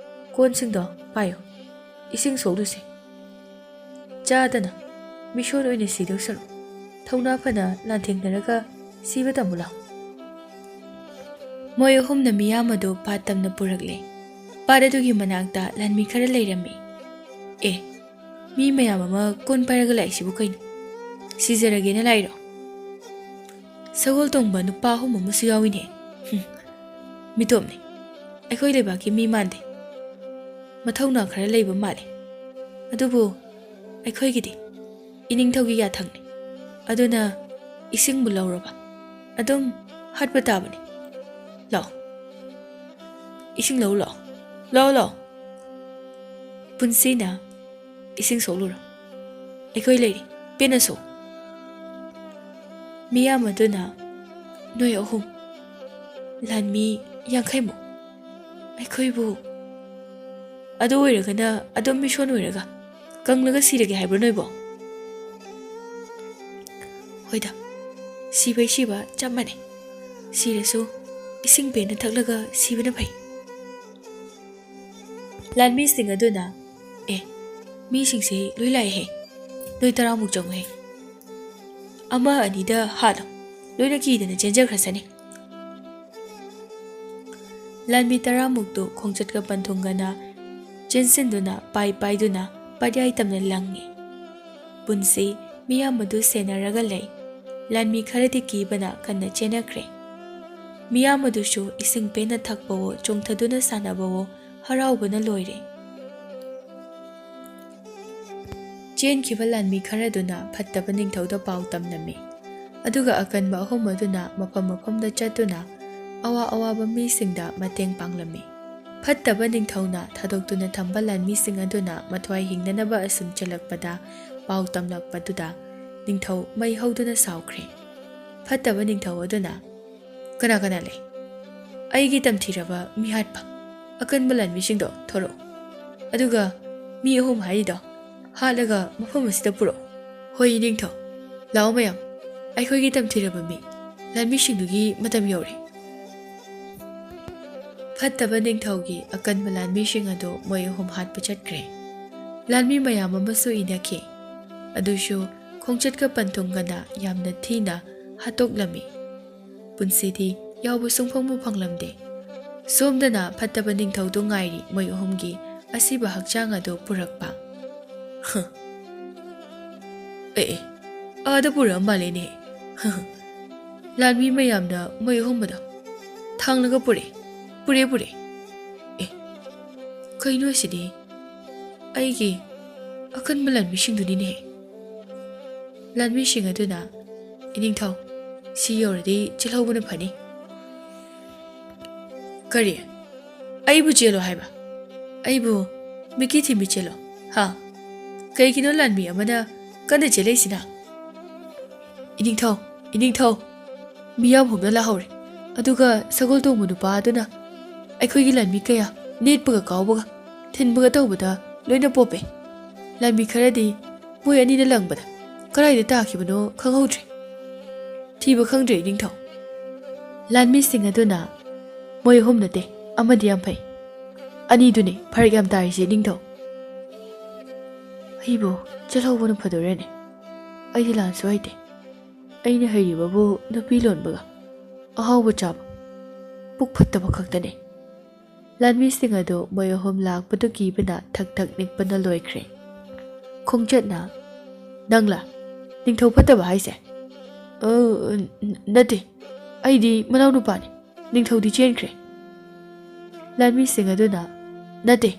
ꯀꯣꯟꯁꯤꯡꯗꯣ ꯄꯥꯏꯌꯨ, ꯏꯁꯤꯡ ꯁꯣꯛꯂꯨꯁꯦ꯫ ꯆꯥꯗꯅ ꯃꯤꯁꯣꯟ ꯑꯣꯏꯅ ꯁꯤꯗꯧ ꯁꯔꯨꯛ, ꯊꯧꯅꯥ ꯐꯅ ꯂꯥꯟꯊꯦꯡꯅꯔꯒ ꯁꯤꯕ ꯇꯝꯃꯨ ꯂꯥꯎ꯫ ꯃꯣꯏ ꯑꯍꯨꯝꯅ ꯃꯤꯌꯥꯝ ꯑꯗꯨ ꯄꯥꯠ ꯇꯝꯅ ꯄꯨꯔꯛꯂꯦ꯫ ꯄꯥꯠ ꯑꯗꯨꯒꯤ ꯃꯅꯥꯛꯇ ꯂꯥꯟꯃꯤ ꯈꯔ ꯂꯩꯔꯝꯃꯤ꯫ "ꯑꯦ, ꯃꯤ ꯃꯌꯥꯝ ꯑꯃ ꯀꯣꯟ ꯄꯥꯏꯔꯒ ꯂꯥꯛꯏꯁꯤꯕꯨ ꯀꯩꯅꯣ? ꯁꯤꯖꯔꯒꯦꯅ ꯂꯥꯛꯏꯔꯣ?" "ꯁꯒꯣꯜ ꯇꯣꯡꯕ ꯅꯨꯄꯥ ꯑꯍꯨꯝ ꯑꯃꯁꯨ ꯌꯥꯎꯏꯅꯦ꯫ ꯍꯨꯝ, ꯃꯤꯇꯣꯞꯅꯤ꯫ ꯑꯩꯈꯣꯏ ꯂꯩꯕꯥꯛꯀꯤ ꯃꯤ ꯃꯥꯟꯗꯦ꯫ ꯃꯊꯧꯅꯥ ꯈꯔ ꯂꯩꯕ ꯃꯥꯜꯂꯦ꯫ ꯑꯗꯨꯕꯨ ꯑꯩꯈꯣꯏꯒꯤꯗꯤ ꯏꯅꯤꯡꯊꯧꯒꯤ ꯌꯥꯊꯪꯅꯤ꯫ ꯑꯗꯨꯅ ꯏꯁꯤꯡꯕꯨ ꯂꯧꯔꯕ ꯑꯗꯨꯝ ꯍꯥꯠꯄ ꯇꯥꯕꯅꯤ꯫ ꯂꯥꯛꯑꯣ, ꯏꯁꯤꯡ ꯂꯧ ꯂꯥꯛꯑꯣ, ꯂꯥꯛꯑꯣ, ꯂꯥꯛꯑꯣ꯫ ꯄꯨꯟꯁꯤꯅ ꯏꯁꯤꯡ ꯁꯣꯛꯂꯨꯔꯣ꯫ ꯑꯩꯈꯣꯏ ꯂꯩꯔꯤ, ꯄꯦꯟꯅ ꯁꯣꯛ꯫" ꯃꯤꯌꯥꯝ ꯑꯗꯨꯅ, "ꯅꯣꯏ ꯑꯍꯨꯝ, ꯂꯥꯟꯃꯤ ꯌꯥꯡꯈꯩꯃꯨꯛ, ꯑꯩꯈꯣꯏꯕꯨ, ꯑꯗꯨ ꯑꯣꯏꯔꯒꯅ ꯑꯗꯨꯝ ꯃꯤꯁꯣꯟ ꯑꯣꯏꯔꯒ ꯀꯪꯂꯒ ꯁꯤꯔꯒꯦ ꯍꯥꯏꯕ꯭ꯔꯣ ꯅꯣꯏꯕꯣ?" "ꯍꯣꯏꯗ, ꯁꯤꯕꯩ ꯁꯤꯕ ꯆꯞ ꯃꯥꯟꯅꯩ꯫ ꯁꯤꯔꯁꯨ ꯏꯁꯤꯡ ꯄꯦꯟꯅ ꯊꯛꯂꯒ ꯁꯤꯕꯅ ꯐꯩ꯫" ꯂꯥꯟꯃꯤꯁꯤꯡ ꯑꯗꯨꯅ, "ꯑꯦ, ꯃꯤꯁꯤꯡꯁꯦ ꯂꯣꯏ ꯂꯥꯛꯑꯦꯍꯦ꯫ ꯅꯣꯏ ꯇꯔꯥꯃꯨꯛ ꯆꯪꯉꯨꯍꯦ꯫ ꯑꯃ ꯑꯅꯤꯗ ꯍꯥꯠꯂꯣ, ꯂꯣꯏꯅ ꯀꯤꯗꯅ ꯆꯦꯟꯖꯈ꯭ꯔꯁꯅꯤ꯫" ꯂꯥꯟꯃꯤ ꯇꯔꯥꯃꯨꯛꯇꯨ ꯈꯣꯡꯆꯠꯀ ꯄꯟꯊꯨꯡꯒꯅ ꯆꯦꯟꯁꯤꯟꯗꯨꯅ ꯄꯥꯏ ꯄꯥꯏꯗꯨꯅ ꯄꯥꯠꯌꯥꯏ ꯇꯝꯅ ꯂꯪꯉꯤ꯫ ꯄꯨꯟꯁꯤ ꯃꯤꯌꯥꯝ ꯑꯗꯨ ꯁꯦꯟꯅꯔꯒ ꯂꯩ꯫ ꯂꯥꯟꯃꯤ ꯈꯔꯗꯤ ꯀꯤꯕꯅ ꯀꯟꯅ ꯆꯦꯟꯅꯈ꯭ꯔꯦ꯫ ꯃꯤꯌꯥꯝ ꯑꯗꯨꯁꯨ ꯏꯁꯤꯡ ꯄꯦꯟꯅ ꯊꯛꯄꯋꯣ, ꯆꯣꯡꯊꯗꯨꯅ ꯁꯥꯟꯅꯕꯋꯣ, ꯍꯔꯥꯎꯕꯅ ꯂꯣꯏꯔꯦ꯫ ꯆꯦꯟꯈꯤꯕ ꯂꯥꯟꯃꯤ ꯈꯔꯗꯨꯅ ꯐꯠꯇꯕ ꯅꯤꯡꯊꯧꯗ ꯄꯥꯎ ꯇꯝꯂꯝꯃꯤ, ꯑꯗꯨꯒ ꯑꯀꯟꯕ ꯑꯍꯨꯝ ꯑꯗꯨꯅ ꯃꯐꯝ ꯃꯐꯝꯗ ꯆꯠꯇꯨꯅ ꯑꯋꯥ ꯑꯋꯥꯕ ꯃꯤꯁꯤꯡꯗ ꯃꯇꯦꯡ ꯄꯥꯡꯂꯝꯃꯤ꯫ ꯐꯠꯇꯕ ꯅꯤꯡꯊꯧꯅ ꯊꯥꯗꯣꯛꯇꯨꯅ ꯊꯝꯕ ꯂꯥꯟꯃꯤꯁꯤꯡ ꯑꯗꯨꯅ ꯃꯊ꯭ꯋꯥꯏ ꯍꯤꯡꯅꯅꯕ ꯑꯁꯨꯝ ꯆꯦꯜꯂꯛꯄꯗ, ꯄꯥꯎ ꯇꯝꯂꯛꯄꯗꯨꯗ ꯅꯤꯡꯊꯧ ꯃꯩ ꯍꯧꯗꯨꯅ ꯁꯥꯎꯈ꯭ꯔꯦ꯫ ꯐꯠꯇꯕ ꯅꯤꯡꯊꯧ ꯑꯗꯨꯅ, "ꯀꯅꯥ ꯀꯅꯥ ꯂꯩ? ꯑꯩꯒꯤ ꯇꯝꯊꯤꯔꯕ ꯃꯤꯍꯥꯠꯄ ꯑꯀꯟꯕ ꯂꯥꯟꯃꯤꯁꯤꯡꯗꯣ ꯊꯣꯔꯛꯎ꯫ ꯑꯗꯨꯒ ꯃꯤ ꯑꯍꯨꯝ ꯍꯥꯏꯔꯤꯗꯣ ꯍꯥꯠꯂꯒ ꯃꯐꯝ ꯑꯁꯤꯗ ꯄꯨꯔꯛꯎ꯫" "ꯍꯣꯏ, ꯏꯅꯤꯡꯊꯧ꯫ ꯂꯥꯛꯑꯣ ꯃꯌꯥꯝ, ꯑꯩꯈꯣꯏꯒꯤ ꯇꯝꯊꯤꯔꯕ ꯃꯤ ꯂꯥꯟꯃꯤꯁꯤꯡꯗꯨꯒꯤ ꯃꯇꯝ ꯌꯧꯔꯦ꯫" ꯐꯠꯇꯕ ꯅꯤꯡꯊꯧꯒꯤ ꯑꯀꯟꯕ ꯂꯥꯟꯃꯤꯁꯤꯡ ꯑꯗꯨ ꯃꯣꯏ ꯑꯍꯨꯝ ꯍꯥꯠꯄ ꯆꯠꯈ꯭ꯔꯦ꯫ ꯂꯥꯟꯃꯤ ꯃꯌꯥꯝ ꯑꯃꯁꯨ ꯏꯅꯈꯤ꯫ ꯑꯗꯨꯁꯨ ꯈꯣꯡꯆꯠꯀ ꯄꯟꯊꯨꯡꯒꯅ ꯌꯥꯝꯅ ꯊꯤꯅ ꯍꯥꯠꯇꯣꯛꯂꯝꯃꯤ꯫ ꯄꯨꯟꯁꯤꯗꯤ ꯌꯥꯎꯕ ꯁꯨꯡꯐꯪꯕꯨ ꯐꯪꯂꯝꯗꯦ꯫ ꯁꯣꯝꯗꯅ ꯐꯠꯇꯕ ꯅꯤꯡꯊꯧꯗꯨ ꯉꯥꯏꯔꯤ ꯃꯣꯏ ꯑꯍꯨꯝꯒꯤ ꯑꯁꯤꯕ ꯍꯛꯆꯥꯡ ꯑꯗꯨ ꯄꯨꯔꯛꯄ꯫ ꯍ꯫ ꯑꯦ ꯑꯦ, ꯑꯥꯗ ꯄꯨꯔꯛꯑ ꯃꯥꯜꯂꯦꯅꯦ꯫ ꯍ ꯍ꯫ ꯂꯥꯟꯃꯤ ꯃꯌꯥꯝꯅ ꯃꯣꯏ ꯑꯍꯨꯝꯕꯗꯣ ꯊꯥꯡꯂꯒ ꯄꯨꯔꯛꯑꯦ, ꯄꯨꯔꯛꯑꯦ, ꯄꯨꯔꯛꯑꯦ꯫ ꯑꯦ, ꯀꯩꯅꯣ ꯑꯁꯤꯗꯤ? ꯑꯩꯒꯤ ꯑꯀꯟꯕ ꯂꯥꯟꯃꯤꯁꯤꯡꯗꯨꯅꯤꯅꯦ꯫ ꯂꯥꯟꯃꯤꯁꯤꯡ ꯑꯗꯨꯅ, "ꯏꯅꯤꯡꯊꯧ, ꯁꯤ ꯌꯧꯔꯗꯤ ꯆꯦꯜꯍꯧꯕꯅ ꯐꯅꯤ꯫" "ꯀꯔꯤ? ꯑꯩꯕꯨ ꯆꯦꯜꯂꯣ ꯍꯥꯏꯕ? ꯑꯩꯕꯨ ꯃꯤꯀꯤ ꯊꯤꯟꯕꯤ ꯆꯦꯜꯂꯣ? ꯍꯥ? ꯀꯩꯒꯤꯅꯣ ꯂꯥꯟꯃꯤ ꯑꯃꯅ ꯀꯟꯅ ꯆꯦꯜꯂꯛꯏꯁꯤꯅ?" "ꯏꯅꯤꯡꯊꯧ, ꯏꯅꯤꯡꯊꯧ, ꯃꯤꯌꯥꯝ ꯍꯨꯝꯅ ꯂꯥꯛꯍꯧꯔꯦ꯫ ꯑꯗꯨꯒ ꯁꯒꯣꯜ ꯇꯣꯡꯕ ꯅꯨꯄꯥ ꯑꯗꯨꯅ ꯑꯩꯈꯣꯏꯒꯤ ꯂꯥꯟꯃꯤ ꯀꯌꯥ ꯅꯦꯠꯄꯒ ꯀꯥꯎꯕꯒ, ꯊꯤꯟꯕꯒ ꯇꯧꯕꯗ ꯂꯣꯏꯅ ꯄꯣꯞꯄꯦ꯫ ꯂꯥꯟꯃꯤ ꯈꯔꯗꯤ ꯃꯣꯏ ꯑꯅꯤꯅ ꯂꯪꯕꯗ ꯀꯗꯥꯏꯗ ꯇꯥꯈꯤꯕꯅꯣ ꯈꯪꯍꯧꯗ꯭ꯔꯦ꯫ ꯊꯤꯕ ꯈꯪꯗ꯭ꯔꯦ, ꯏꯅꯤꯡꯊꯧ꯫" ꯂꯥꯟꯃꯤꯁꯤꯡ ꯑꯗꯨꯅ, "ꯃꯣꯏ ꯑꯍꯨꯝ ꯅꯠꯇꯦ, ꯑꯃꯗꯤ ꯌꯥꯝ ꯐꯩ꯫ ꯑꯅꯤꯗꯨꯅꯤ ꯐꯔꯛ ꯌꯥꯝ ꯇꯥꯔꯤꯁꯦ, ꯏꯅꯤꯡꯊꯧ꯫" "ꯑꯩꯕꯨ ꯆꯠꯍꯧꯕꯅ ꯐꯗꯣꯏꯔꯅꯦ? ꯑꯩꯗꯤ ꯂꯥꯟꯁꯨ ꯍꯩꯇꯦ꯫ ꯑꯩꯅ ꯍꯩꯔꯤꯕꯕꯨ ꯅꯨꯄꯤ ꯂꯣꯟꯕꯒ ꯑꯍꯥꯎꯕ ꯆꯥꯕ, ꯄꯨꯛ ꯐꯠꯇꯕ ꯈꯛꯇꯅꯦ꯫" ꯂꯥꯟꯃꯤꯁꯤꯡ ꯑꯗꯨ ꯃꯣꯏ ꯑꯍꯨꯝ ꯂꯥꯛꯄꯗꯨ ꯀꯤꯕꯅ ꯊꯛ ꯊꯛ ꯅꯤꯛꯄꯅ ꯂꯣꯏꯈ꯭ꯔꯦ꯫ ꯈꯣꯡꯆꯠꯅ, "ꯅꯪꯂꯥ ꯅꯤꯡꯊꯧ ꯐꯠꯇꯕ ꯍꯥꯏꯁꯦ?" "ꯑ, ꯅ-, ꯅꯠꯇꯦ, ꯑꯩꯗꯤ ꯃꯅꯥꯎꯅꯨꯄꯥꯅꯤ꯫ ꯅꯤꯡꯊꯧꯗꯤ ꯆꯦꯟꯈ꯭ꯔꯦ꯫" ꯂꯥꯟꯃꯤꯁꯤꯡ ꯑꯗꯨꯅ, "ꯅꯠꯇꯦ,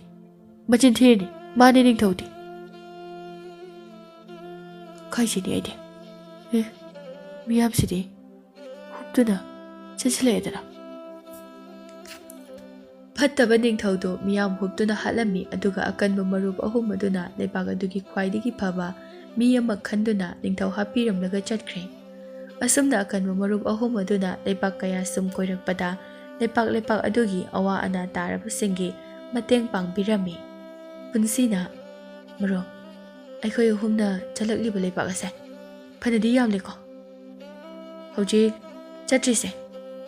ꯃꯆꯤꯟ ꯊꯤꯔꯤꯅꯤ, ꯃꯥꯅꯦ ꯅꯤꯡꯊꯧꯗꯤ꯫" ꯀꯥꯏ ꯆꯦꯟꯅꯤ ꯑꯩꯗꯤ? ꯑꯦ, ꯃꯤꯌꯥꯝꯁꯤꯗꯤ ꯍꯨꯞꯇꯨꯅ ꯆꯦꯟꯁꯤꯜꯂꯛꯑꯦꯗꯅ꯫ ꯐꯠꯇꯕ ꯅꯤꯡꯊꯧꯗꯨ ꯃꯤꯌꯥꯝ ꯍꯨꯞꯇꯨꯅ ꯍꯥꯠꯂꯝꯃꯤ, ꯑꯗꯨꯒ ꯑꯀꯟꯕ ꯃꯔꯨꯞ ꯑꯍꯨꯝ ꯑꯗꯨꯅ ꯂꯩꯕꯥꯛ ꯑꯗꯨꯒꯤ ꯈ꯭ꯋꯥꯏꯗꯒꯤ ꯐꯕ ꯃꯤ ꯑꯃ ꯈꯟꯗꯨꯅ ꯅꯤꯡꯊꯧ ꯍꯥꯠꯄꯤꯔꯝꯂꯒ ꯆꯠꯈ꯭ꯔꯦ꯫ ꯑꯁꯨꯝꯅ ꯑꯀꯟꯕ ꯃꯔꯨꯞ ꯑꯍꯨꯝ ꯑꯗꯨꯅ ꯂꯩꯕꯥꯛ ꯀꯌꯥ ꯁꯨꯝ ꯀꯣꯏꯔꯛꯄꯗ, ꯂꯩꯄꯥꯛ ꯂꯩꯄꯥꯛ ꯑꯗꯨꯒꯤ ꯑꯋꯥ ꯑꯅꯥ ꯇꯥꯔꯕꯁꯤꯡꯒꯤ ꯃꯇꯦꯡ ꯄꯥꯡꯕꯤꯔꯝꯃꯤ꯫ ꯄꯨꯟꯁꯤꯅ, "ꯃꯔꯨꯞ, ꯑꯩꯈꯣꯏ ꯑꯍꯨꯝꯅ ꯆꯠꯂꯛꯂꯤꯕ ꯂꯩꯄꯥꯛ ꯑꯁꯦ ꯐꯅꯗꯤ ꯌꯥꯝꯂꯦꯀꯣ꯫ ꯍꯧꯖꯤꯛ ꯆꯠꯇ꯭ꯔꯤꯁꯦ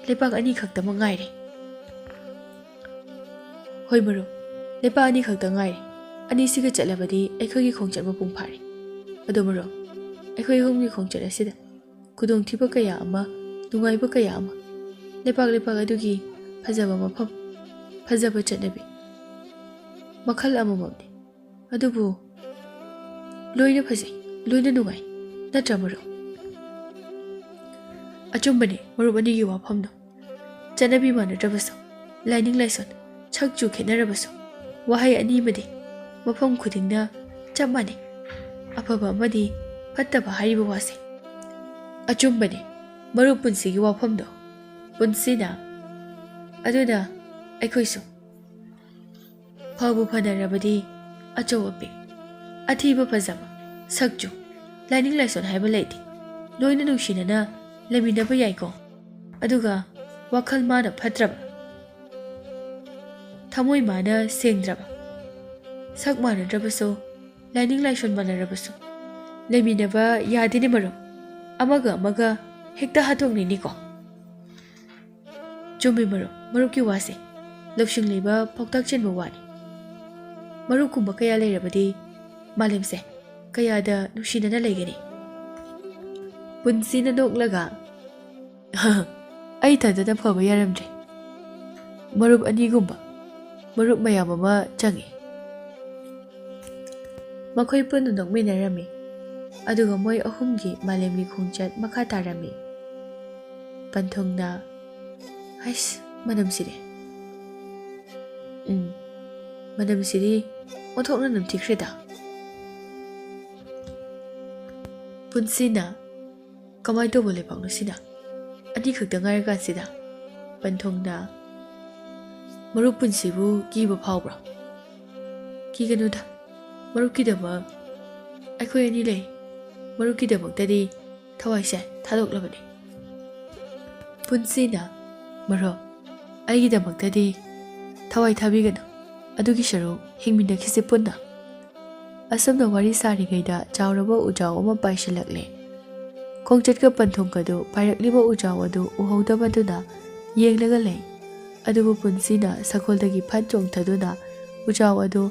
ꯂꯩꯄꯥꯛ ꯑꯅꯤ ꯈꯛꯇꯃꯛ ꯉꯥꯏꯔꯦ꯫" ꯍꯣꯏ ꯃꯔꯨꯞ, ꯂꯩꯄꯥꯛ ꯑꯅꯤ ꯈꯛꯇ ꯉꯥꯏꯔꯦ꯫ ꯑꯅꯤꯁꯤꯒ ꯆꯠꯂꯕꯗꯤ ꯑꯩꯈꯣꯏꯒꯤ ꯈꯣꯡꯆꯠ ꯃꯄꯨꯡ ꯐꯥꯔꯦ꯫ ꯑꯗꯣ ꯃꯔꯨꯞ, ꯑꯩꯈꯣꯏ ꯑꯍꯨꯝꯒꯤ ꯈꯣꯡꯆꯠ ꯑꯁꯤꯗ ꯈꯨꯗꯣꯡꯊꯤꯕ ꯀꯌꯥ ꯑꯃ, ꯅꯨꯡꯉꯥꯏꯕ ꯀꯌꯥ ꯑꯃ, ꯂꯩꯄꯥꯛ ꯂꯩꯄꯥꯛ ꯑꯗꯨꯒꯤ ꯐꯖꯕ ꯃꯐꯝ, ꯐꯖꯕ ꯆꯠꯅꯕꯤ ꯃꯈꯜ ꯑꯃꯃꯝꯅꯤ꯫ ꯑꯗꯨꯕꯨ ꯂꯣꯏꯅ ꯐꯖꯩ, ꯂꯣꯏꯅ ꯅꯨꯡꯉꯥꯏ, ꯅꯠꯇ꯭ꯔꯥ ꯃꯔꯨꯞ? ꯑꯆꯨꯝꯕꯅꯤ ꯃꯔꯨꯞ ꯑꯅꯤꯒꯤ ꯋꯥꯐꯝꯗꯣ꯫ ꯆꯠꯅꯕꯤ ꯃꯥꯟꯅꯗ꯭ꯔꯕꯁꯨ, ꯂꯥꯏꯅꯤꯡ ꯂꯥꯏꯁꯣꯟ, ꯁꯛ ꯆꯨ ꯈꯦꯠꯅꯔꯕꯁꯨ, ꯋꯥꯍꯩ ꯑꯅꯤꯃꯗꯤ ꯃꯐꯝ ꯈꯨꯗꯤꯡꯗ ꯆꯞ ꯃꯥꯟꯅꯩ꯫ ꯑꯐꯕ ꯑꯃꯗꯤ ꯐꯠꯇꯕ ꯍꯥꯏꯔꯤꯕ ꯋꯥꯁꯦ꯫ ꯑꯆꯨꯝꯕꯅꯤ ꯃꯔꯨꯞ ꯄꯨꯟꯁꯤꯒꯤ ꯋꯥꯐꯝꯗꯣ꯫ ꯄꯨꯟꯁꯤꯅ ꯑꯗꯨꯅ ꯑꯩꯈꯣꯏꯁꯨ ꯐꯕꯨ ꯐꯅꯔꯕꯗꯤ ꯑꯆꯧ ꯑꯄꯤꯛ, ꯑꯊꯤꯕ ꯐꯖꯕ, ꯁꯛꯆꯨ, ꯂꯥꯏꯅꯤꯡ ꯂꯥꯏꯁꯣꯟ ꯍꯥꯏꯕ ꯂꯩꯇꯦ꯫ ꯂꯣꯏꯅ ꯅꯨꯡꯁꯤꯅꯅ ꯂꯩꯃꯤꯟꯅꯕ ꯌꯥꯏꯀꯣ꯫ ꯑꯗꯨꯒ ꯋꯥꯈꯜ ꯃꯥꯅ ꯐꯠꯇ꯭ꯔꯕ, ꯊꯃꯣꯏ ꯃꯥꯅ ꯁꯦꯡꯗ꯭ꯔꯕ, ꯁꯛ ꯃꯥꯟꯅꯗ꯭ꯔꯕꯁꯨ, ꯂꯥꯏꯅꯤꯡ ꯂꯥꯏꯁꯣꯟ ꯃꯥꯟꯅꯔꯕꯁꯨ ꯂꯩꯃꯤꯟꯅꯕ ꯌꯥꯗꯦꯅꯦ ꯃꯔꯨꯞ꯫ ꯑꯃꯒ ꯑꯃꯒ ꯍꯦꯛꯇ ꯍꯥꯠꯇꯣꯛꯅꯤꯡꯅꯤꯀꯣ꯫ ꯆꯨꯝꯃꯤ ꯃꯔꯨꯞ, ꯃꯔꯨꯞꯀꯤ ꯋꯥꯁꯦ ꯂꯧꯁꯤꯡ ꯂꯩꯕ ꯄꯥꯎꯇꯥꯛ ꯆꯦꯟꯕ ꯋꯥꯅꯤ꯫ ꯃꯔꯨꯞꯀꯨꯝꯕ ꯀꯌꯥ ꯂꯩꯔꯕꯗꯤ ꯃꯥꯂꯦꯝꯁꯦ ꯀꯌꯥꯗ ꯅꯨꯡꯁꯤꯅꯅ ꯂꯩꯒꯅꯤ꯫ ꯄꯨꯟꯁꯤꯅ ꯅꯣꯛꯂꯒ, "ꯑꯩ ꯏꯊꯟꯇꯅ ꯐꯕ ꯌꯥꯔꯝꯗ꯭ꯔꯦ꯫ ꯃꯔꯨꯞ ꯑꯅꯤꯒꯨꯝꯕ ꯃꯔꯨꯞ ꯃꯌꯥꯝ ꯑꯃ ꯆꯪꯉꯤ"꯫ ꯃꯈꯣꯏ ꯄꯨꯟꯅ ꯅꯣꯛꯃꯤꯟꯅꯔꯝꯃꯤ꯫ ꯑꯗꯨꯒ ꯃꯣꯏ ꯑꯍꯨꯝꯒꯤ ꯃꯥꯂꯦꯝꯒꯤ ꯈꯣꯡꯆꯠ ꯃꯈꯥ ꯇꯥꯔꯝꯃꯤ꯫ ꯄꯟꯊꯨꯡꯅ, "ꯍꯩꯁ, ꯃꯅꯝꯁꯤꯗꯤ꯫ ꯎꯝ, ꯃꯅꯝꯁꯤꯗꯤ ꯑꯣꯟꯊꯣꯛꯅ ꯅꯝꯊꯤꯈ꯭ꯔꯦꯗ"꯫ ꯄꯨꯟꯁꯤꯅ, "ꯀꯃꯥꯏ ꯇꯧꯕ ꯂꯩꯕꯥꯛꯅꯣ ꯁꯤꯅ? ꯑꯅꯤꯈꯛꯇ ꯉꯥꯏꯔꯀꯥꯟꯁꯤꯗ"꯫ ꯄꯟꯊꯨꯡꯅ, "ꯃꯔꯨꯞ ꯄꯨꯟꯁꯤꯕꯨ ꯀꯤꯕ ꯐꯥꯎꯕ꯭ꯔꯣ? ꯀꯤꯒꯅꯨꯗ, ꯃꯔꯨꯞꯀꯤꯗꯃꯛ ꯑꯩꯈꯣꯏ ꯑꯅꯤ ꯂꯩ꯫ ꯃꯔꯨꯞꯀꯤꯗꯃꯛꯇꯗꯤ ꯊꯋꯥꯏꯁꯦ ꯊꯥꯗꯣꯛꯂꯕꯅꯤ"꯫ ꯄꯨꯟꯁꯤꯅ, "ꯃꯔꯨꯞ, ꯑꯩꯒꯤꯗꯃꯛꯇꯗꯤ ꯊꯋꯥꯏ ꯊꯥꯕꯤꯒꯅꯨ꯫ ꯑꯗꯨꯒꯤ ꯁꯔꯨꯛ ꯍꯤꯡꯃꯤꯟꯅꯈꯤꯁꯤ ꯄꯨꯟꯅ"꯫ ꯑꯁꯨꯝꯅ ꯋꯥꯔꯤ ꯁꯥꯔꯤꯉꯩꯗ ꯆꯥꯎꯔꯕ ꯎꯖꯥꯎ ꯑꯃ ꯄꯥꯏꯁꯤꯜꯂꯛꯂꯦ꯫ ꯈꯣꯡꯆꯠꯀ ꯄꯟꯊꯨꯡꯒꯗꯨ ꯄꯥꯏꯔꯛꯂꯤꯕ ꯎꯖꯥꯎ ꯑꯗꯨ ꯎꯍꯧꯗꯕꯗꯨꯅ ꯌꯦꯡꯂꯒ ꯂꯩ꯫ ꯑꯗꯨꯕꯨ ꯄꯨꯟꯁꯤꯅ ꯁꯒꯣꯜꯗꯒꯤ ꯐꯠ ꯆꯣꯡꯊꯗꯨꯅ ꯎꯖꯥꯎ ꯑꯗꯨ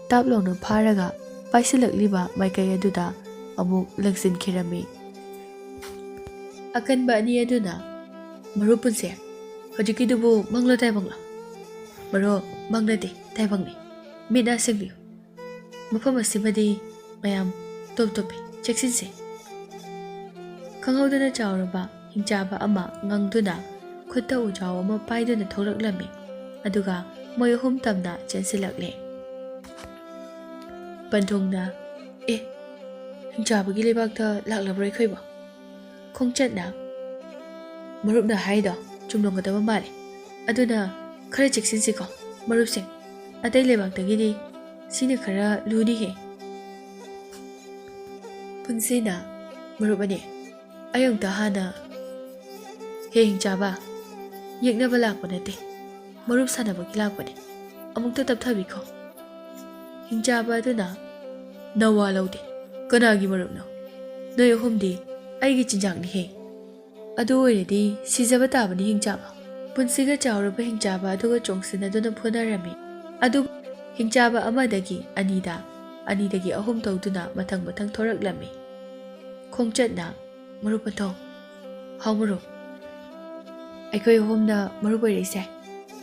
ꯇꯥꯞ ꯂꯥꯎꯅ ꯐꯥꯔꯒ ꯄꯥꯏꯁꯤꯜꯂꯛꯂꯤꯕ ꯃꯥꯏꯀꯩ ꯑꯗꯨꯗ ꯑꯃꯨꯛ ꯂꯪꯁꯤꯟꯈꯤꯔꯝꯃꯤ꯫ ꯑꯀꯟꯕ ꯑꯅꯤ ꯑꯗꯨꯅ, "ꯃꯔꯨꯞ ꯄꯨꯟꯁꯤ, ꯍꯧꯖꯤꯛꯀꯤꯗꯨꯕꯨ ꯃꯪꯂꯣ ꯇꯥꯏꯕꯪꯂꯣ?" "ꯃꯔꯨꯞ, ꯃꯪ ꯅꯠꯇꯦ, ꯇꯥꯏꯕꯪꯅꯤ꯫ ꯃꯤꯠ ꯅꯥ ꯁꯤꯡꯕꯤꯌꯨ꯫ ꯃꯐꯝ ꯑꯁꯤꯃꯗꯤ ꯃꯌꯥꯝ ꯇꯣꯞ ꯇꯣꯞꯄꯤ, ꯆꯦꯛꯁꯤꯟꯁꯤ꯫" ꯈꯪꯍꯧꯗꯅ ꯆꯥꯎꯔꯕ ꯍꯤꯡꯆꯥꯕ ꯑꯃ ꯉꯪꯗꯨꯅ ꯈꯨꯠꯇ ꯎꯖꯥꯎ ꯑꯃ ꯄꯥꯏꯗꯨꯅ ꯊꯣꯛꯂꯛꯂꯝꯃꯤ꯫ ꯑꯗꯨꯒ ꯃꯣꯏ ꯑꯍꯨꯝ ꯇꯝꯅ ꯆꯦꯟꯁꯤꯜꯂꯛꯂꯦ꯫ ꯄꯟꯊꯨꯡꯅ, "ꯑꯦ, ꯍꯤꯡꯆꯥꯕꯒꯤ ꯂꯩꯕꯥꯛꯇ ꯂꯥꯛꯂꯕ꯭ꯔꯣ ꯑꯩꯈꯣꯏꯕꯣ?" ꯈꯣꯡꯆꯠꯅ, "ꯃꯔꯨꯞꯅ ꯍꯥꯏꯗꯣ ꯆꯨꯝꯂꯝꯒꯗꯕ ꯃꯥꯜꯂꯦ꯫ ꯑꯗꯨꯅ ꯈꯔ ꯆꯦꯛꯁꯤꯟꯁꯤꯀꯣ ꯃꯔꯨꯞꯁꯤꯡ꯫ ꯑꯇꯩ ꯂꯩꯕꯥꯛꯇꯒꯤꯗꯤ ꯁꯤꯅ ꯈꯔ ꯂꯨꯅꯤꯍꯦ꯫" ꯄꯨꯟꯁꯤꯅ, "ꯃꯔꯨꯞ ꯑꯅꯤ, ꯑꯩ ꯑꯃꯨꯛꯇ ꯍꯥꯟꯅ"꯫ "ꯍꯦ ꯍꯤꯡꯆꯥꯕ, ꯌꯦꯛꯅꯕ ꯂꯥꯛꯄ ꯅꯠꯇꯦ, ꯃꯔꯨꯞ ꯁꯥꯟꯅꯕꯒꯤ ꯂꯥꯛꯄꯅꯤ꯫ ꯑꯃꯨꯛꯇ ꯇꯞꯊꯕꯤꯈꯣ꯫" ꯍꯤꯡꯆꯥꯕ ꯑꯗꯨꯅ, "ꯅꯋꯥ ꯂꯧꯗꯦ꯫ ꯀꯅꯥꯒꯤ ꯃꯔꯨꯞꯅꯣ? ꯅꯣꯏ ꯑꯍꯨꯝꯗꯤ ꯑꯩꯒꯤ ꯆꯤꯟꯖꯥꯛꯅꯤꯍꯦ꯫ ꯑꯗꯨ ꯑꯣꯏꯔꯗꯤ ꯁꯤꯖꯕ ꯇꯥꯕꯅꯤ ꯍꯤꯡꯆꯥꯕ꯫" ꯄꯨꯟꯁꯤꯒ ꯆꯥꯎꯔꯕ ꯍꯤꯡꯆꯥꯕ ꯑꯗꯨꯒ ꯆꯣꯡꯁꯤꯟꯅꯗꯨꯅ ꯐꯨꯅꯔꯝꯃꯤ꯫ ꯑꯗꯨ ꯍꯤꯡꯆꯥꯕ ꯑꯃꯗꯒꯤ ꯑꯅꯤꯗ, ꯑꯅꯤꯗꯒꯤ ꯑꯍꯨꯝ ꯇꯧꯗꯨꯅ ꯃꯊꯪ ꯃꯊꯪ ꯊꯣꯔꯛꯂꯝꯃꯤ꯫ ꯈꯣꯡꯆꯠꯅ, "ꯃꯔꯨꯞ ꯑꯗꯣ꯫" "ꯍꯥꯎ ꯃꯔꯨꯞ꯫ ꯑꯩꯈꯣꯏ ꯑꯍꯨꯝꯅ ꯃꯔꯨꯞ ꯑꯣꯏꯔꯛꯏꯁꯦ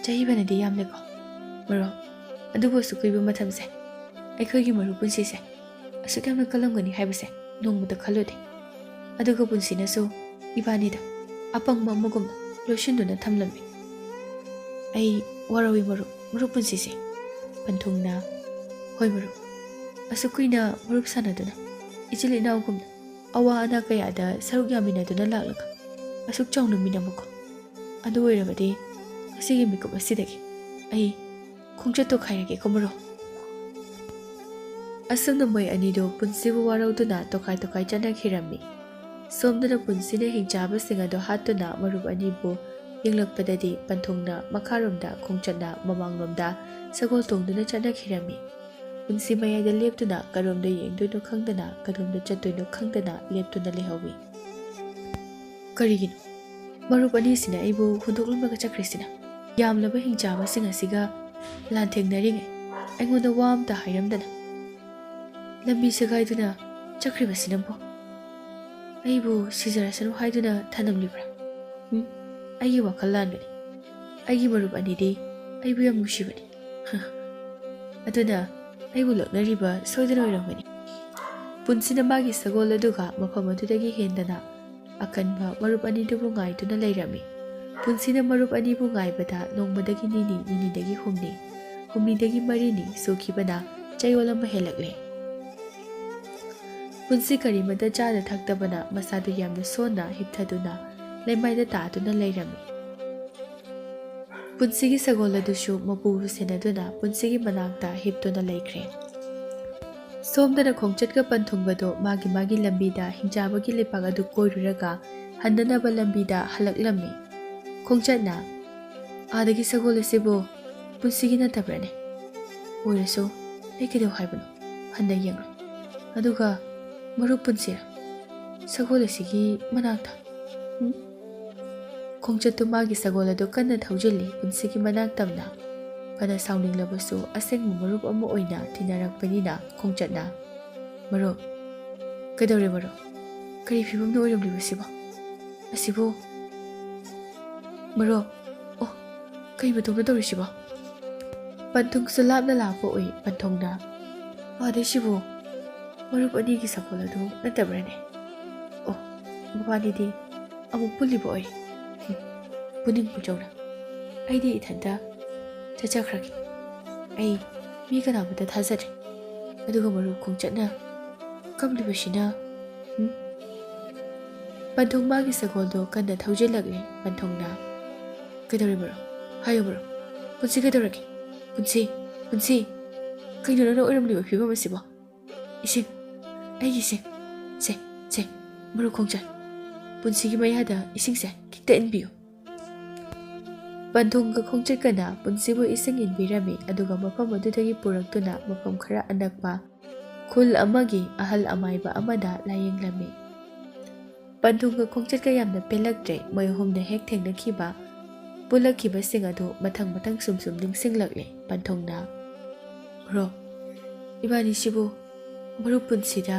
ꯆꯍꯤ ꯐꯅꯗꯤ ꯌꯥꯝꯂꯦꯀꯣ ꯃꯔꯨꯞ꯫ ꯑꯗꯨꯕꯨ ꯑꯁꯨꯛ ꯀꯨꯏꯕ ꯃꯇꯝꯁꯦ ꯑꯩꯈꯣꯏꯒꯤ ꯃꯔꯨꯞ ꯄꯨꯟꯁꯤꯁꯦ ꯑꯁꯨꯛ ꯌꯥꯝꯅ ꯀꯜꯂꯝꯒꯅꯤ ꯍꯥꯏꯕꯁꯦ ꯅꯣꯡꯃꯇ ꯈꯜꯂꯨꯗꯦ꯫ ꯑꯗꯨꯒ ꯄꯨꯟꯁꯤꯅꯁꯨ ꯏꯕꯥꯅꯤꯗ ꯑꯄꯪꯕ ꯑꯃꯒꯨꯝꯅ ꯂꯣꯠꯁꯤꯟꯗꯨꯅ ꯊꯝꯂꯝꯃꯤ꯫ ꯑꯩ ꯋꯥꯔꯧꯏ ꯃꯔꯨꯞ, ꯃꯔꯨꯞ ꯄꯨꯟꯁꯤꯁꯦ꯫" ꯄꯟꯊꯨꯡꯅ, "ꯍꯣꯏ ꯃꯔꯨꯞ, ꯑꯁꯨꯛ ꯀꯨꯏꯅ ꯃꯔꯨꯞ ꯁꯥꯟꯅꯗꯨꯅ, ꯏꯆꯤꯜ ꯏꯅꯥꯎꯒꯨꯝꯅ ꯑꯋꯥ ꯑꯅꯥ ꯀꯌꯥꯗ ꯁꯔꯨꯛ ꯌꯥꯃꯤꯟꯅꯗꯨꯅ ꯂꯥꯛꯂꯒ ꯑꯁꯨꯛ ꯆꯥꯎꯅ ꯃꯤꯅꯝꯃꯨꯀꯣ꯫ ꯑꯗꯨ ꯑꯣꯏꯔꯕꯗꯤ ꯉꯁꯤꯒꯤ ꯃꯤꯀꯨꯞ ꯑꯁꯤꯗꯒꯤ ꯑꯩ ꯈꯣꯡꯆꯠ ꯇꯣꯈꯥꯏꯔꯒꯦꯀꯣ ꯃꯔꯨꯞ꯫" ꯑꯁꯨꯝꯅ ꯃꯣꯏ ꯑꯅꯤꯗꯨ ꯄꯨꯟꯁꯤꯕꯨ ꯋꯥꯔꯧꯗꯨꯅ ꯇꯣꯈꯥꯏ ꯇꯣꯈꯥꯏ ꯆꯠꯅꯈꯤꯔꯝꯃꯤ꯫ ꯁꯣꯝꯗꯅ ꯄꯨꯟꯁꯤꯅ ꯍꯤꯡꯆꯥꯕꯁꯤꯡ ꯑꯗꯨ ꯍꯥꯠꯇꯨꯅ ꯃꯔꯨꯞ ꯑꯅꯤꯕꯨ ꯌꯦꯡꯂꯛꯄꯗꯗꯤ ꯄꯟꯊꯨꯡꯅ ꯃꯈꯥꯔꯣꯝꯗ ꯈꯣꯡꯆꯠꯅ ꯃꯃꯥꯡꯂꯣꯝꯗ ꯁꯒꯣꯜ ꯇꯣꯡꯗꯨꯅ ꯆꯠꯅꯈꯤꯔꯝꯃꯤ꯫ ꯄꯨꯟꯁꯤ ꯃꯌꯥꯏꯗ ꯂꯦꯞꯇꯨꯅ ꯀꯔꯣꯝꯗ ꯌꯦꯡꯗꯣꯏꯅꯣ ꯈꯪꯗꯅ, ꯀꯗꯣꯝꯗ ꯆꯠꯇꯣꯏꯅꯣ ꯈꯪꯗꯅ ꯂꯦꯞꯇꯨꯅ ꯂꯩꯍꯧꯏ꯫ "ꯀꯔꯤꯒꯤꯅꯣ ꯃꯔꯨꯞ ꯑꯅꯤꯁꯤꯅ ꯑꯩꯕꯨ ꯍꯨꯟꯗꯣꯛꯂꯝꯂꯒ ꯆꯠꯈ꯭ꯔꯤꯁꯤꯅ? ꯌꯥꯝꯂꯕ ꯍꯤꯡꯆꯥꯕꯁꯤꯡ ꯑꯁꯤꯒ ꯂꯥꯟꯊꯦꯡꯅꯔꯤꯉꯩ ꯑꯩꯉꯣꯟꯗ ꯋꯥ ꯑꯝꯇ ꯍꯥꯏꯔꯝꯗꯅ ꯂꯝꯕꯤ ꯁꯦꯒꯥꯏꯗꯨꯅ ꯆꯠꯈ꯭ꯔꯤꯕꯁꯤꯅꯕꯨ ꯑꯩꯕꯨ ꯁꯤꯖꯔꯁꯅꯨ ꯍꯥꯏꯗꯨꯅ ꯊꯅꯝꯂꯤꯕ꯭ꯔꯥ? ꯎꯝ, ꯑꯩꯒꯤ ꯋꯥꯈꯜ ꯂꯥꯟꯕꯅꯤ꯫ ꯑꯩꯒꯤ ꯃꯔꯨꯞ ꯑꯅꯤꯗꯤ ꯑꯩꯕꯨ ꯌꯥꯝ ꯅꯨꯡꯁꯤꯕꯅꯤ꯫ ꯑꯗꯨꯅ ꯑꯩꯕꯨ ꯂꯛꯅꯔꯤꯕ ꯁꯣꯏꯗꯅ ꯑꯣꯏꯔꯝꯒꯅꯤ꯫ ꯄꯨꯟꯁꯤꯅ ꯃꯥꯒꯤ ꯁꯒꯣꯜ ꯑꯗꯨꯒ ꯃꯐꯝ ꯑꯗꯨꯗꯒꯤ ꯍꯦꯟꯗꯅ ꯑꯀꯟꯕ ꯃꯔꯨꯞ ꯑꯅꯤꯗꯨꯕꯨ ꯉꯥꯏꯗꯨꯅ ꯂꯩꯔꯝꯃꯤ꯫ ꯄꯨꯟꯁꯤꯅ ꯃꯔꯨꯞ ꯑꯅꯤꯕꯨ ꯉꯥꯏꯕꯗ ꯅꯣꯡꯃꯗꯒꯤ ꯅꯤꯅꯤ, ꯅꯤꯅꯤꯗꯒꯤ ꯍꯨꯝꯅꯤ, ꯍꯨꯝꯅꯤꯗꯒꯤ ꯃꯔꯤꯅꯤ ꯁꯨꯈꯤꯕꯅ ꯆꯌꯣꯜ ꯑꯃ ꯍꯦꯜꯂꯛꯂꯦ꯫ ꯄꯨꯟꯁꯤ ꯀꯔꯤꯃꯇ ꯆꯥꯗ ꯊꯛꯇꯕꯅ ꯃꯁꯥꯗꯨ ꯌꯥꯝꯅ ꯁꯣꯟꯅ ꯍꯤꯞꯊꯗꯨꯅ ꯂꯩꯃꯥꯏꯗ ꯇꯥꯗꯨꯅ ꯂꯩꯔꯝꯃꯤ꯫ ꯄꯨꯟꯁꯤꯒꯤ ꯁꯒꯣꯜ ꯑꯗꯨꯁꯨ ꯃꯄꯨꯕꯨ ꯁꯦꯟꯅꯗꯨꯅ ꯄꯨꯟꯁꯤꯒꯤ ꯃꯅꯥꯛꯇ ꯍꯤꯞꯇꯨꯅ ꯂꯩꯈ꯭ꯔꯦ꯫ ꯁꯣꯝꯗꯅ ꯈꯣꯡꯆꯠꯀ ꯄꯟꯊꯨꯡꯒꯗꯣ ꯃꯥꯒꯤ ꯃꯥꯒꯤ ꯂꯝꯕꯤꯗ ꯍꯤꯡꯆꯥꯕꯒꯤ ꯂꯩꯄꯥꯛ ꯑꯗꯨ ꯀꯣꯏꯔꯨꯔꯒ ꯍꯟꯅꯅꯕ ꯂꯝꯕꯤꯗ ꯍꯜꯂꯛꯂꯝꯃꯤ꯫ ꯈꯣꯡꯆꯠꯅ, "ꯑꯥꯗꯒꯤ ꯁꯒꯣꯜ ꯑꯁꯤꯕꯨ ꯄꯨꯟꯁꯤꯒꯤ ꯅꯠꯇꯕ꯭ꯔꯅꯦ? ꯑꯣꯏꯔꯁꯨ ꯑꯩ ꯀꯩꯗꯧ ꯍꯥꯏꯕꯅꯣ? ꯍꯟꯅ ꯌꯦꯡꯂꯣ꯫ ꯑꯗꯨꯒ ꯃꯔꯨꯞ ꯄꯨꯟꯁꯤꯔ? ꯁꯒꯣꯜ ꯑꯁꯤꯒꯤ ꯃꯅꯥꯛꯇ?" ꯎꯝ? ꯈꯣꯡꯆꯠꯇꯨ ꯃꯥꯒꯤ ꯁꯒꯣꯜ ꯑꯗꯨ ꯀꯟꯅ ꯊꯧꯖꯤꯜꯂꯤ꯫ ꯄꯨꯟꯁꯤꯒꯤ ꯃꯅꯥꯛ ꯇꯝꯅ꯫ ꯐꯅ ꯁꯥꯎꯅꯤꯡꯂꯕꯁꯨ ꯑꯁꯦꯡꯕ ꯃꯔꯨꯞ ꯑꯃ ꯑꯣꯏꯅ ꯇꯤꯟꯅꯔꯛꯄꯅꯤꯅ ꯈꯣꯡꯆꯠꯅ, "ꯃꯔꯨꯞ, ꯀꯩꯗꯧꯔꯦ ꯃꯔꯨꯞ? ꯀꯔꯤ ꯐꯤꯕꯝꯅ ꯑꯣꯏꯔꯝꯂꯤꯕꯁꯤꯕꯣ? ꯑꯁꯤꯕꯨ, ꯃꯔꯨꯞ, ꯑꯣ, ꯀꯩ ꯃꯇꯧꯅ ꯇꯧꯔꯤꯁꯤꯕꯣ?" ꯄꯟꯊꯨꯡꯁꯨ ꯂꯥꯞꯅ ꯂꯥꯛꯄ ꯎꯏ꯫ ꯄꯟꯊꯨꯡꯅ, "ꯑꯥꯗꯩꯁꯤꯕꯨ ꯃꯔꯨꯞ ꯑꯅꯤꯒꯤ ꯁꯒꯣꯜ ꯑꯗꯨ ꯅꯠꯇꯕ꯭ꯔꯅꯦ? ꯑꯣ, ꯃꯕꯥꯅꯤꯗꯤ ꯑꯃꯨꯛ ꯄꯨꯜꯂꯤꯕ ꯑꯣꯏ꯫ ꯍꯨꯝ, ꯄꯨꯅꯤꯡ ꯄꯨꯆꯧꯅ꯫ ꯑꯩꯗꯤ ꯏꯊꯟꯇ ꯆꯠꯆꯈ꯭ꯔꯒꯦ꯫ ꯑꯩ ꯃꯤ ꯀꯅꯥꯃꯠꯇ ꯊꯥꯖꯗ꯭ꯔꯦ꯫ ꯑꯗꯨꯒ ꯃꯔꯨꯞ ꯈꯣꯡꯆꯠꯅ ꯀꯝꯂꯤꯕꯁꯤꯅ?" ꯎꯝ? ꯄꯟꯊꯨꯡ ꯃꯥꯒꯤ ꯁꯒꯣꯜꯗꯣ ꯀꯟꯅ ꯊꯧꯖꯤꯜꯂꯛꯂꯦ꯫ ꯄꯟꯊꯨꯡꯅ, "ꯀꯩꯗꯧꯔꯦ ꯃꯔꯨꯞ? ꯍꯥꯏꯌꯨ ꯃꯔꯨꯞ꯫ ꯄꯨꯟꯁꯤ ꯀꯩꯗꯧꯔꯒꯦ? ꯄꯨꯟꯁꯤ, ꯄꯨꯟꯁꯤ, ꯀꯩꯅꯣ ꯅꯪꯅ ꯑꯣꯏꯔꯝꯂꯤꯕ ꯐꯤꯕꯝ ꯑꯁꯤꯕꯣ? ꯏꯁꯤꯡ, ꯑꯩꯒꯤ ꯏꯁꯤꯡ꯫ ꯁꯦ, ꯁꯦ, ꯃꯔꯨꯞ ꯈꯣꯡꯆꯠ, ꯄꯨꯟꯁꯤꯒꯤ ꯃꯌꯥꯗ ꯏꯁꯤꯡꯁꯦ ꯈꯤꯛꯇ ꯏꯟꯕꯤꯌꯨ꯫" ꯄꯟꯊꯨꯡꯒ ꯈꯣꯡꯆꯠꯀꯅ ꯄꯨꯟꯁꯤꯕꯨ ꯏꯁꯤꯡ ꯏꯟꯕꯤꯔꯝꯃꯤ, ꯑꯗꯨꯒ ꯃꯐꯝ ꯑꯗꯨꯗꯒꯤ ꯄꯨꯔꯛꯇꯨꯅ ꯃꯐꯝ ꯈꯔ ꯑꯅꯛꯄ ꯈꯨꯜ ꯑꯃꯒꯤ ꯑꯍꯜ ꯑꯃꯥꯏꯕ ꯑꯃꯗ ꯂꯥꯌꯦꯡꯂꯝꯃꯤ꯫ ꯄꯟꯊꯨꯡꯒ ꯈꯣꯡꯆꯠꯀ ꯌꯥꯝꯅ ꯄꯦꯜꯂꯛꯇ꯭ꯔꯦ꯫ ꯃꯣꯏ ꯑꯍꯨꯝꯅ ꯍꯦꯛ ꯊꯦꯡꯅꯈꯤꯕ ꯄꯨꯜꯂꯛꯈꯤꯕꯁꯤꯡ ꯑꯗꯨ ꯃꯊꯪ ꯃꯊꯪ ꯁꯨꯝ ꯁꯨꯝ ꯅꯤꯡꯁꯤꯡꯂꯛꯂꯦ ꯄꯟꯊꯨꯡꯅ꯫ "ꯕ꯭ꯔꯣ, ꯏꯕꯥꯅꯤꯁꯤꯕꯨ ꯃꯔꯨꯞ ꯄꯨꯟꯁꯤꯗ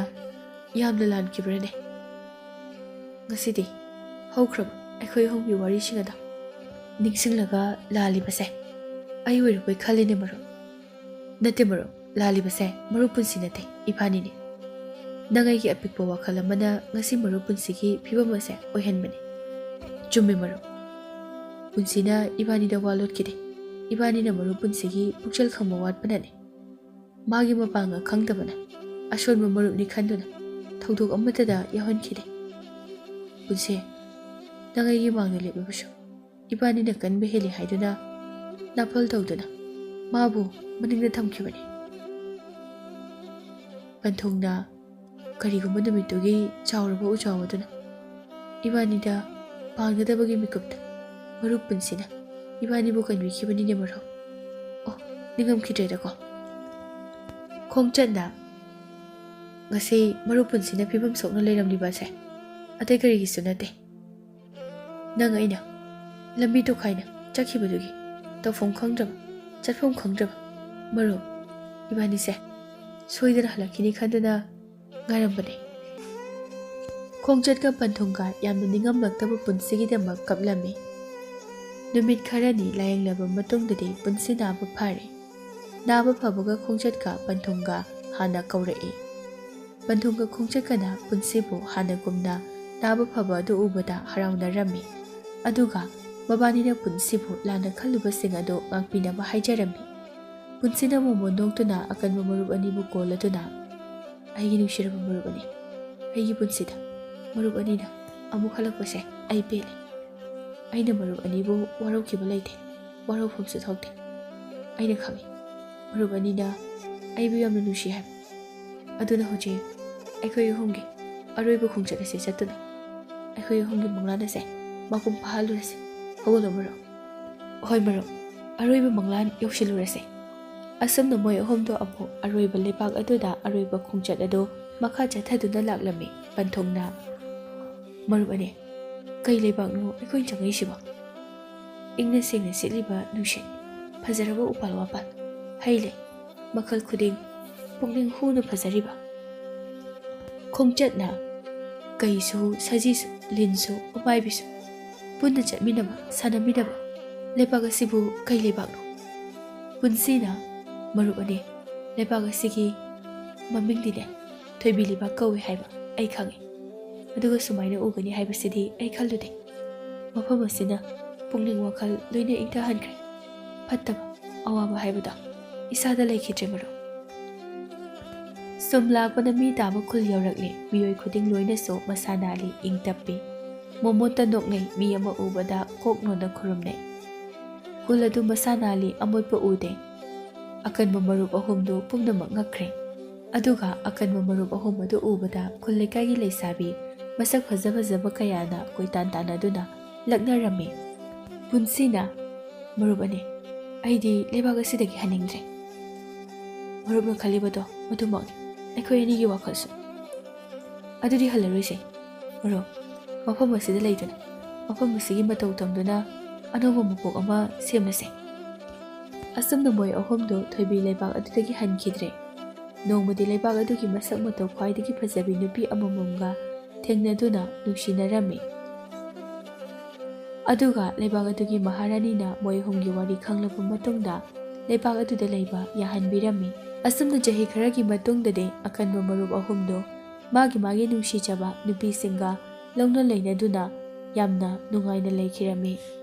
ꯌꯥꯝꯅ ꯂꯥꯟꯈꯤꯕ꯭ꯔꯅꯦ? ꯉꯁꯤꯗꯤ ꯍꯧꯈ꯭ꯔꯕ ꯑꯩꯈꯣꯏ ꯑꯍꯨꯝꯒꯤ ꯋꯥꯔꯤꯁꯤꯡ ꯑꯗꯣ ꯅꯤꯡꯁꯤꯡꯂꯒ ꯂꯥꯜꯂꯤꯕꯁꯦ ꯑꯩ ꯑꯣꯏꯔꯕꯣꯏ ꯈꯜꯂꯤꯅꯦ ꯃꯔꯨꯞ꯫ ꯅꯠꯇꯦ ꯃꯔꯨꯞ, ꯂꯥꯜꯂꯤꯕꯁꯦ ꯃꯔꯨꯞ ꯄꯨꯟꯁꯤ ꯅꯠꯇꯦ, ꯏꯕꯥꯅꯤꯅꯦ꯫ ꯅꯪ ꯑꯩꯒꯤ ꯑꯄꯤꯛꯄ ꯋꯥꯈꯜ ꯑꯃꯅ ꯉꯁꯤ ꯃꯔꯨꯞ ꯄꯨꯟꯁꯤꯒꯤ ꯐꯤꯕꯝ ꯑꯁꯦ ꯑꯣꯏꯍꯟꯕꯅꯦ꯫ ꯆꯨꯝꯃꯦ ꯃꯔꯨꯞ, ꯄꯨꯟꯁꯤꯅ ꯏꯕꯥꯅꯤꯗ ꯋꯥ ꯂꯣꯠꯈꯤꯗꯦ꯫ ꯏꯕꯥꯅꯤꯅ ꯃꯔꯨꯞ ꯄꯨꯟꯁꯤꯒꯤ ꯄꯨꯛꯆꯦꯜ ꯈꯪꯕ ꯋꯥꯠꯄꯅꯅꯦ꯫ ꯃꯥꯒꯤ ꯃꯄꯥꯡꯒꯜ ꯈꯪꯗꯕꯅ ꯑꯁꯣꯟꯕ ꯃꯔꯨꯞꯅꯤ ꯈꯟꯗꯨꯅ ꯊꯧꯗꯣꯛ ꯑꯃꯠꯇꯗ ꯌꯥꯎꯍꯟꯈꯤꯗꯦ꯫ ꯄꯨꯟꯁꯤ, ꯅꯪ ꯑꯩꯒꯤ ꯃꯥꯡꯗ ꯂꯦꯞꯂꯕꯁꯨ ꯏꯕꯥꯅꯤꯅ ꯀꯟꯕ ꯍꯦꯜꯂꯤ ꯍꯥꯏꯗꯨꯅ ꯅꯥꯄꯜ ꯇꯧꯗꯨꯅ ꯃꯥꯕꯨ ꯃꯅꯤꯡꯗ ꯊꯝꯈꯤꯕꯅꯤ꯫ ꯄꯟꯊꯨꯡꯅ ꯀꯔꯤꯒꯨꯝꯕ ꯅꯨꯃꯤꯠꯇꯨꯒꯤ ꯆꯥꯎꯔꯕ ꯎꯖꯥꯎ ꯑꯗꯨꯅ ꯏꯕꯥꯅꯤꯗ ꯄꯥꯡꯒꯗꯕꯒꯤ ꯃꯤꯀꯨꯞꯇ ꯃꯔꯨꯞ ꯄꯨꯟꯁꯤꯅ ꯏꯕꯥꯅꯤꯕꯨ ꯀꯟꯕꯤꯈꯤꯕꯅꯤꯅꯦ ꯃꯔꯨꯞ꯫ ꯑꯣ, ꯅꯤꯡꯉꯝꯈꯤꯗ꯭ꯔꯦꯗꯀꯣ꯫ ꯈꯣꯡꯆꯠꯅ ꯉꯁꯤ ꯃꯔꯨꯞ ꯄꯨꯟꯁꯤꯅ ꯐꯤꯕꯝ ꯁꯣꯛꯅ ꯂꯩꯔꯝꯂꯤꯕ ꯑꯁꯦ ꯑꯇꯩ ꯀꯔꯤꯒꯤꯁꯨ ꯅꯠꯇꯦ꯫ ꯅꯪ ꯑꯩꯅ ꯂꯝꯕꯤ ꯇꯣꯈꯥꯏꯅ ꯆꯠꯈꯤꯕꯗꯨꯒꯤ ꯇꯧꯐꯝ ꯈꯪꯗ꯭ꯔꯕ, ꯆꯠꯐꯝ ꯈꯪꯗ꯭ꯔꯕ ꯃꯔꯨꯞ ꯏꯕꯥꯅꯤꯁꯦ ꯁꯣꯏꯗꯅ ꯍꯜꯂꯛꯈꯤꯅꯤ ꯈꯟꯗꯨꯅ ꯉꯥꯏꯔꯝꯕꯅꯦ꯫ ꯈꯣꯡꯆꯠꯀ ꯄꯟꯊꯨꯡꯒ ꯌꯥꯝꯅ ꯅꯤꯡꯉꯝꯂꯛꯇꯕ ꯄꯨꯟꯁꯤꯒꯤꯗꯃꯛ ꯀꯞꯂꯝꯃꯤ꯫ ꯅꯨꯃꯤꯠ ꯈꯔꯅꯤ ꯂꯥꯌꯦꯡꯂꯕ ꯃꯇꯨꯡꯗꯗꯤ ꯄꯨꯟꯁꯤ ꯅꯥꯕ ꯐꯔꯦ꯫ ꯅꯥꯕ ꯐꯕꯒ ꯈꯣꯡꯆꯠꯀ ꯄꯟꯊꯨꯡꯒ ꯍꯥꯟꯅ ꯀꯧꯔꯛꯏ꯫ ꯄꯟꯊꯨꯡꯒ ꯈꯣꯡꯆꯠꯀꯅ ꯄꯨꯟꯁꯤꯕꯨ ꯍꯥꯟꯅꯒꯨꯝꯅ ꯅꯥꯕ ꯐꯕ ꯑꯗꯨ ꯎꯕꯗ ꯍꯔꯥꯎꯅꯔꯝꯃꯤ꯫ ꯑꯗꯨꯒ ꯃꯕꯥꯅꯤꯅ ꯄꯨꯟꯁꯤꯕꯨ ꯂꯥꯟꯅ ꯈꯜꯂꯨꯕꯁꯤꯡ ꯑꯗꯨ ꯉꯥꯛꯄꯤꯅꯕ ꯍꯥꯏꯖꯔꯝꯃꯤ꯫ ꯄꯨꯟꯁꯤꯅ ꯃꯣꯃꯣꯟ ꯅꯣꯛꯇꯨꯅ ꯑꯀꯟꯕ ꯃꯔꯨꯞ ꯑꯅꯤꯕꯨ ꯀꯣꯜꯂꯗꯨꯅ, "ꯑꯩꯒꯤ ꯅꯨꯡꯁꯤꯔꯕ ꯃꯔꯨꯞ ꯑꯅꯤ, ꯑꯩꯒꯤ ꯄꯨꯟꯁꯤꯗ ꯃꯔꯨꯞ ꯑꯅꯤꯅ ꯑꯃꯨꯛ ꯍꯜꯂꯛꯄꯁꯦ ꯑꯩ ꯄꯦꯜꯂꯦ꯫ ꯑꯩꯅ ꯃꯔꯨꯞ ꯑꯅꯤꯕꯨ ꯋꯥꯔꯧꯈꯤꯕ ꯂꯩꯇꯦ, ꯋꯥꯔꯧꯐꯝꯁꯨ ꯊꯣꯛꯇꯦ꯫ ꯑꯩꯅ ꯈꯪꯏ, ꯃꯔꯨꯞ ꯑꯅꯤꯅ ꯑꯩꯕꯨ ꯌꯥꯝꯅ ꯅꯨꯡꯁꯤ ꯍꯥꯏꯕ꯫ ꯑꯗꯨꯅ ꯍꯧꯖꯤꯛ ꯑꯩꯈꯣꯏ ꯑꯍꯨꯝꯒꯤ ꯑꯔꯣꯏꯕ ꯈꯣꯡꯆꯠ ꯑꯁꯤ ꯆꯠꯇꯨꯅ ꯑꯩꯈꯣꯏ ꯑꯍꯨꯝꯒꯤ ꯃꯪꯂꯥꯟ ꯑꯁꯦ ꯃꯄꯨꯡ ꯐꯥꯍꯜꯂꯨꯔꯁꯤ꯫ ꯍꯧꯒꯠꯂꯣ ꯃꯔꯨꯞ꯫" "ꯍꯣꯏ ꯃꯔꯨꯞ, ꯑꯔꯣꯏꯕ ꯃꯪꯂꯥꯟ ꯌꯧꯁꯤꯜꯂꯨꯔꯁꯦ꯫" ꯑꯁꯨꯝꯅ ꯃꯣꯏ ꯑꯍꯨꯝꯗꯣ ꯑꯃꯨꯛ ꯑꯔꯣꯏꯕ ꯂꯩꯕꯥꯛ ꯑꯗꯨꯗ ꯑꯔꯣꯏꯕ ꯈꯣꯡꯆꯠ ꯑꯗꯨ ꯃꯈꯥ ꯆꯠꯊꯗꯨꯅ ꯂꯥꯛꯂꯝꯃꯤ꯫ ꯄꯟꯊꯨꯡꯅ, "ꯃꯔꯨꯞ ꯑꯅꯤ, ꯀꯩ ꯂꯩꯕꯥꯛꯅꯣ ꯑꯩꯈꯣꯏꯅ ꯆꯪꯉꯛꯏꯁꯤꯕꯣ?" ꯏꯪꯅ ꯁꯦꯡꯅ ꯁꯤꯠꯂꯤꯕ ꯅꯨꯡꯁꯤꯠ, ꯐꯖꯔꯕ ꯎꯄꯥꯜ ꯋꯥꯄꯥꯜ, ꯍꯩ ꯂꯩ, ꯃꯈꯜ ꯈꯨꯗꯤꯡ, ꯄꯨꯛꯅꯤꯡ ꯍꯨꯅ ꯐꯖꯔꯤꯕ꯫ ꯈꯣꯡꯆꯠꯅ ꯀꯩꯁꯨ, ꯁꯖꯤꯁꯨ, ꯂꯤꯟꯁꯨ, ꯎꯄꯥꯏꯕꯤꯁꯨ ꯄꯨꯟꯅ ꯆꯠꯃꯤꯟꯅꯕ, ꯁꯥꯟꯅꯃꯤꯟꯅꯕ ꯂꯩꯕꯥꯛ ꯑꯁꯤꯕꯨ ꯀꯩ ꯂꯩꯕꯥꯛꯅꯣ? ꯄꯨꯟꯁꯤꯅ ꯃꯔꯨꯞ ꯑꯅꯤ, ꯂꯩꯕꯥꯛ ꯑꯁꯤꯒꯤ ꯃꯃꯤꯡꯗꯤꯅꯦ ꯊꯣꯏꯕꯤ ꯂꯩꯕꯥꯛ ꯀꯧꯏ ꯍꯥꯏꯕ ꯑꯩ ꯈꯪꯏ꯫ ꯑꯗꯨꯒ ꯁꯨꯃꯥꯏꯅ ꯎꯒꯅꯤ ꯍꯥꯏꯕꯁꯤꯗꯤ ꯑꯩ ꯈꯜꯂꯨꯗꯦ꯫ ꯃꯐꯝ ꯑꯁꯤꯅ ꯄꯨꯛꯅꯤꯡ ꯋꯥꯈꯜ ꯂꯣꯏꯅ ꯏꯪꯊꯍꯟꯈ꯭ꯔꯦ꯫ ꯐꯠꯇꯕ, ꯑꯋꯥꯕ ꯍꯥꯏꯕꯗꯣ ꯏꯁꯥꯗ ꯂꯩꯈꯤꯗ꯭ꯔꯦ ꯃꯔꯨꯞ꯫ ꯁꯨꯝ ꯂꯥꯛꯄꯅ ꯃꯤ ꯇꯥꯕ ꯈꯨꯜ ꯌꯧꯔꯛꯂꯦ꯫ ꯃꯤꯑꯣꯏ ꯈꯨꯗꯤꯡ ꯂꯣꯏꯅꯁꯨ ꯃꯁꯥ ꯅꯥꯜꯂꯤ, ꯏꯪ ꯇꯞꯄꯤ꯫ ꯃꯣꯃꯣꯟꯇ ꯅꯣꯛꯅꯩ, ꯃꯤ ꯑꯃ ꯎꯕꯗ ꯀꯣꯛ ꯅꯣꯟꯅ ꯈꯨꯔꯨꯝꯅꯩ꯫ ꯈꯨꯜ ꯑꯗꯨ ꯃꯁꯥ ꯅꯥꯜꯂꯤ, ꯑꯃꯣꯠꯄ ꯎꯗꯦ꯫ ꯑꯀꯟꯕ ꯃꯔꯨꯞ ꯑꯍꯨꯝꯗꯨ ꯄꯨꯝꯅꯃꯛ ꯉꯛꯈ꯭ꯔꯦ꯫ ꯑꯗꯨꯒ ꯑꯀꯟꯕ ꯃꯔꯨꯞ ꯑꯍꯨꯝ ꯑꯗꯨ ꯎꯕꯗ ꯈꯨꯜ ꯂꯩꯀꯥꯏꯒꯤ ꯂꯩꯁꯥꯕꯤ ꯃꯁꯛ ꯐꯖ ꯐꯖꯕ ꯀꯌꯥꯅ ꯀꯣꯏꯇꯥꯟ ꯇꯥꯟꯅꯗꯨꯅ ꯂꯛꯅꯔꯝꯃꯤ꯫ ꯄꯨꯟꯁꯤꯅ, "ꯃꯔꯨꯞ ꯑꯅꯤ, ꯑꯩꯗꯤ ꯂꯩꯕꯥꯛ ꯑꯁꯤꯗꯒꯤ ꯍꯟꯅꯤꯡꯗ꯭ꯔꯦ꯫ ꯃꯔꯨꯞꯅ ꯈꯜꯂꯤꯕꯗꯣ ꯃꯗꯨꯃꯛꯅꯤ ꯑꯩꯈꯣꯏ ꯑꯅꯤꯒꯤ ꯋꯥꯈꯜꯁꯨ꯫ ꯑꯗꯨꯗꯤ ꯍꯜꯂꯔꯣꯏꯁꯦ ꯃꯔꯨꯞ, ꯃꯐꯝ ꯑꯁꯤꯗ ꯂꯩꯗꯨꯅ, ꯃꯐꯝ ꯑꯁꯤꯒꯤ ꯃꯇꯧ ꯇꯝꯗꯨꯅ ꯑꯅꯧꯕ ꯃꯄꯣꯛ ꯑꯃ ꯁꯦꯝꯂꯁꯦ꯫" ꯑꯁꯨꯝꯅ ꯃꯣꯏ ꯑꯍꯨꯝꯗꯨ ꯊꯣꯏꯕꯤ ꯂꯩꯕꯥꯛ ꯑꯗꯨꯗꯒꯤ ꯍꯟꯈꯤꯗ꯭ꯔꯦ꯫ ꯅꯣꯡꯃꯗꯤ ꯂꯩꯕꯥꯛ ꯑꯗꯨꯒꯤ ꯃꯁꯛ ꯃꯇꯧ ꯈ꯭ꯋꯥꯏꯗꯒꯤ ꯐꯖꯕꯤ ꯅꯨꯄꯤ ꯑꯃꯃꯝꯒ ꯊꯦꯡꯅꯗꯨꯅ ꯅꯨꯡꯁꯤꯅꯔꯝꯃꯤ꯫ ꯑꯗꯨꯒ ꯂꯩꯕꯥꯛ ꯑꯗꯨꯒꯤ ꯃꯍꯥꯔꯥꯅꯤꯅ ꯃꯣꯏ ꯑꯍꯨꯝꯒꯤ ꯋꯥꯔꯤ ꯈꯪꯂꯕ ꯃꯇꯨꯡꯗ ꯂꯩꯕꯥꯛ ꯑꯗꯨꯗ ꯂꯩꯕ ꯌꯥꯍꯟꯕꯤꯔꯝꯃꯤ꯫ ꯑꯁꯨꯝꯅ ꯆꯍꯤ ꯈꯔꯒꯤ ꯃꯇꯨꯡꯗꯗꯤ ꯑꯀꯟꯕ ꯃꯔꯨꯞ ꯑꯍꯨꯝꯗꯨ ꯃꯥꯒꯤ ꯃꯥꯒꯤ ꯅꯨꯡꯁꯤꯖꯕ ꯅꯨꯄꯤꯁꯤꯡꯒ ꯂꯧꯅ ꯂꯩꯅꯗꯨꯅ ꯌꯥꯝꯅ ꯅꯨꯡꯉꯥꯏꯅ ꯂꯩꯈꯤꯔꯝꯃꯤ꯫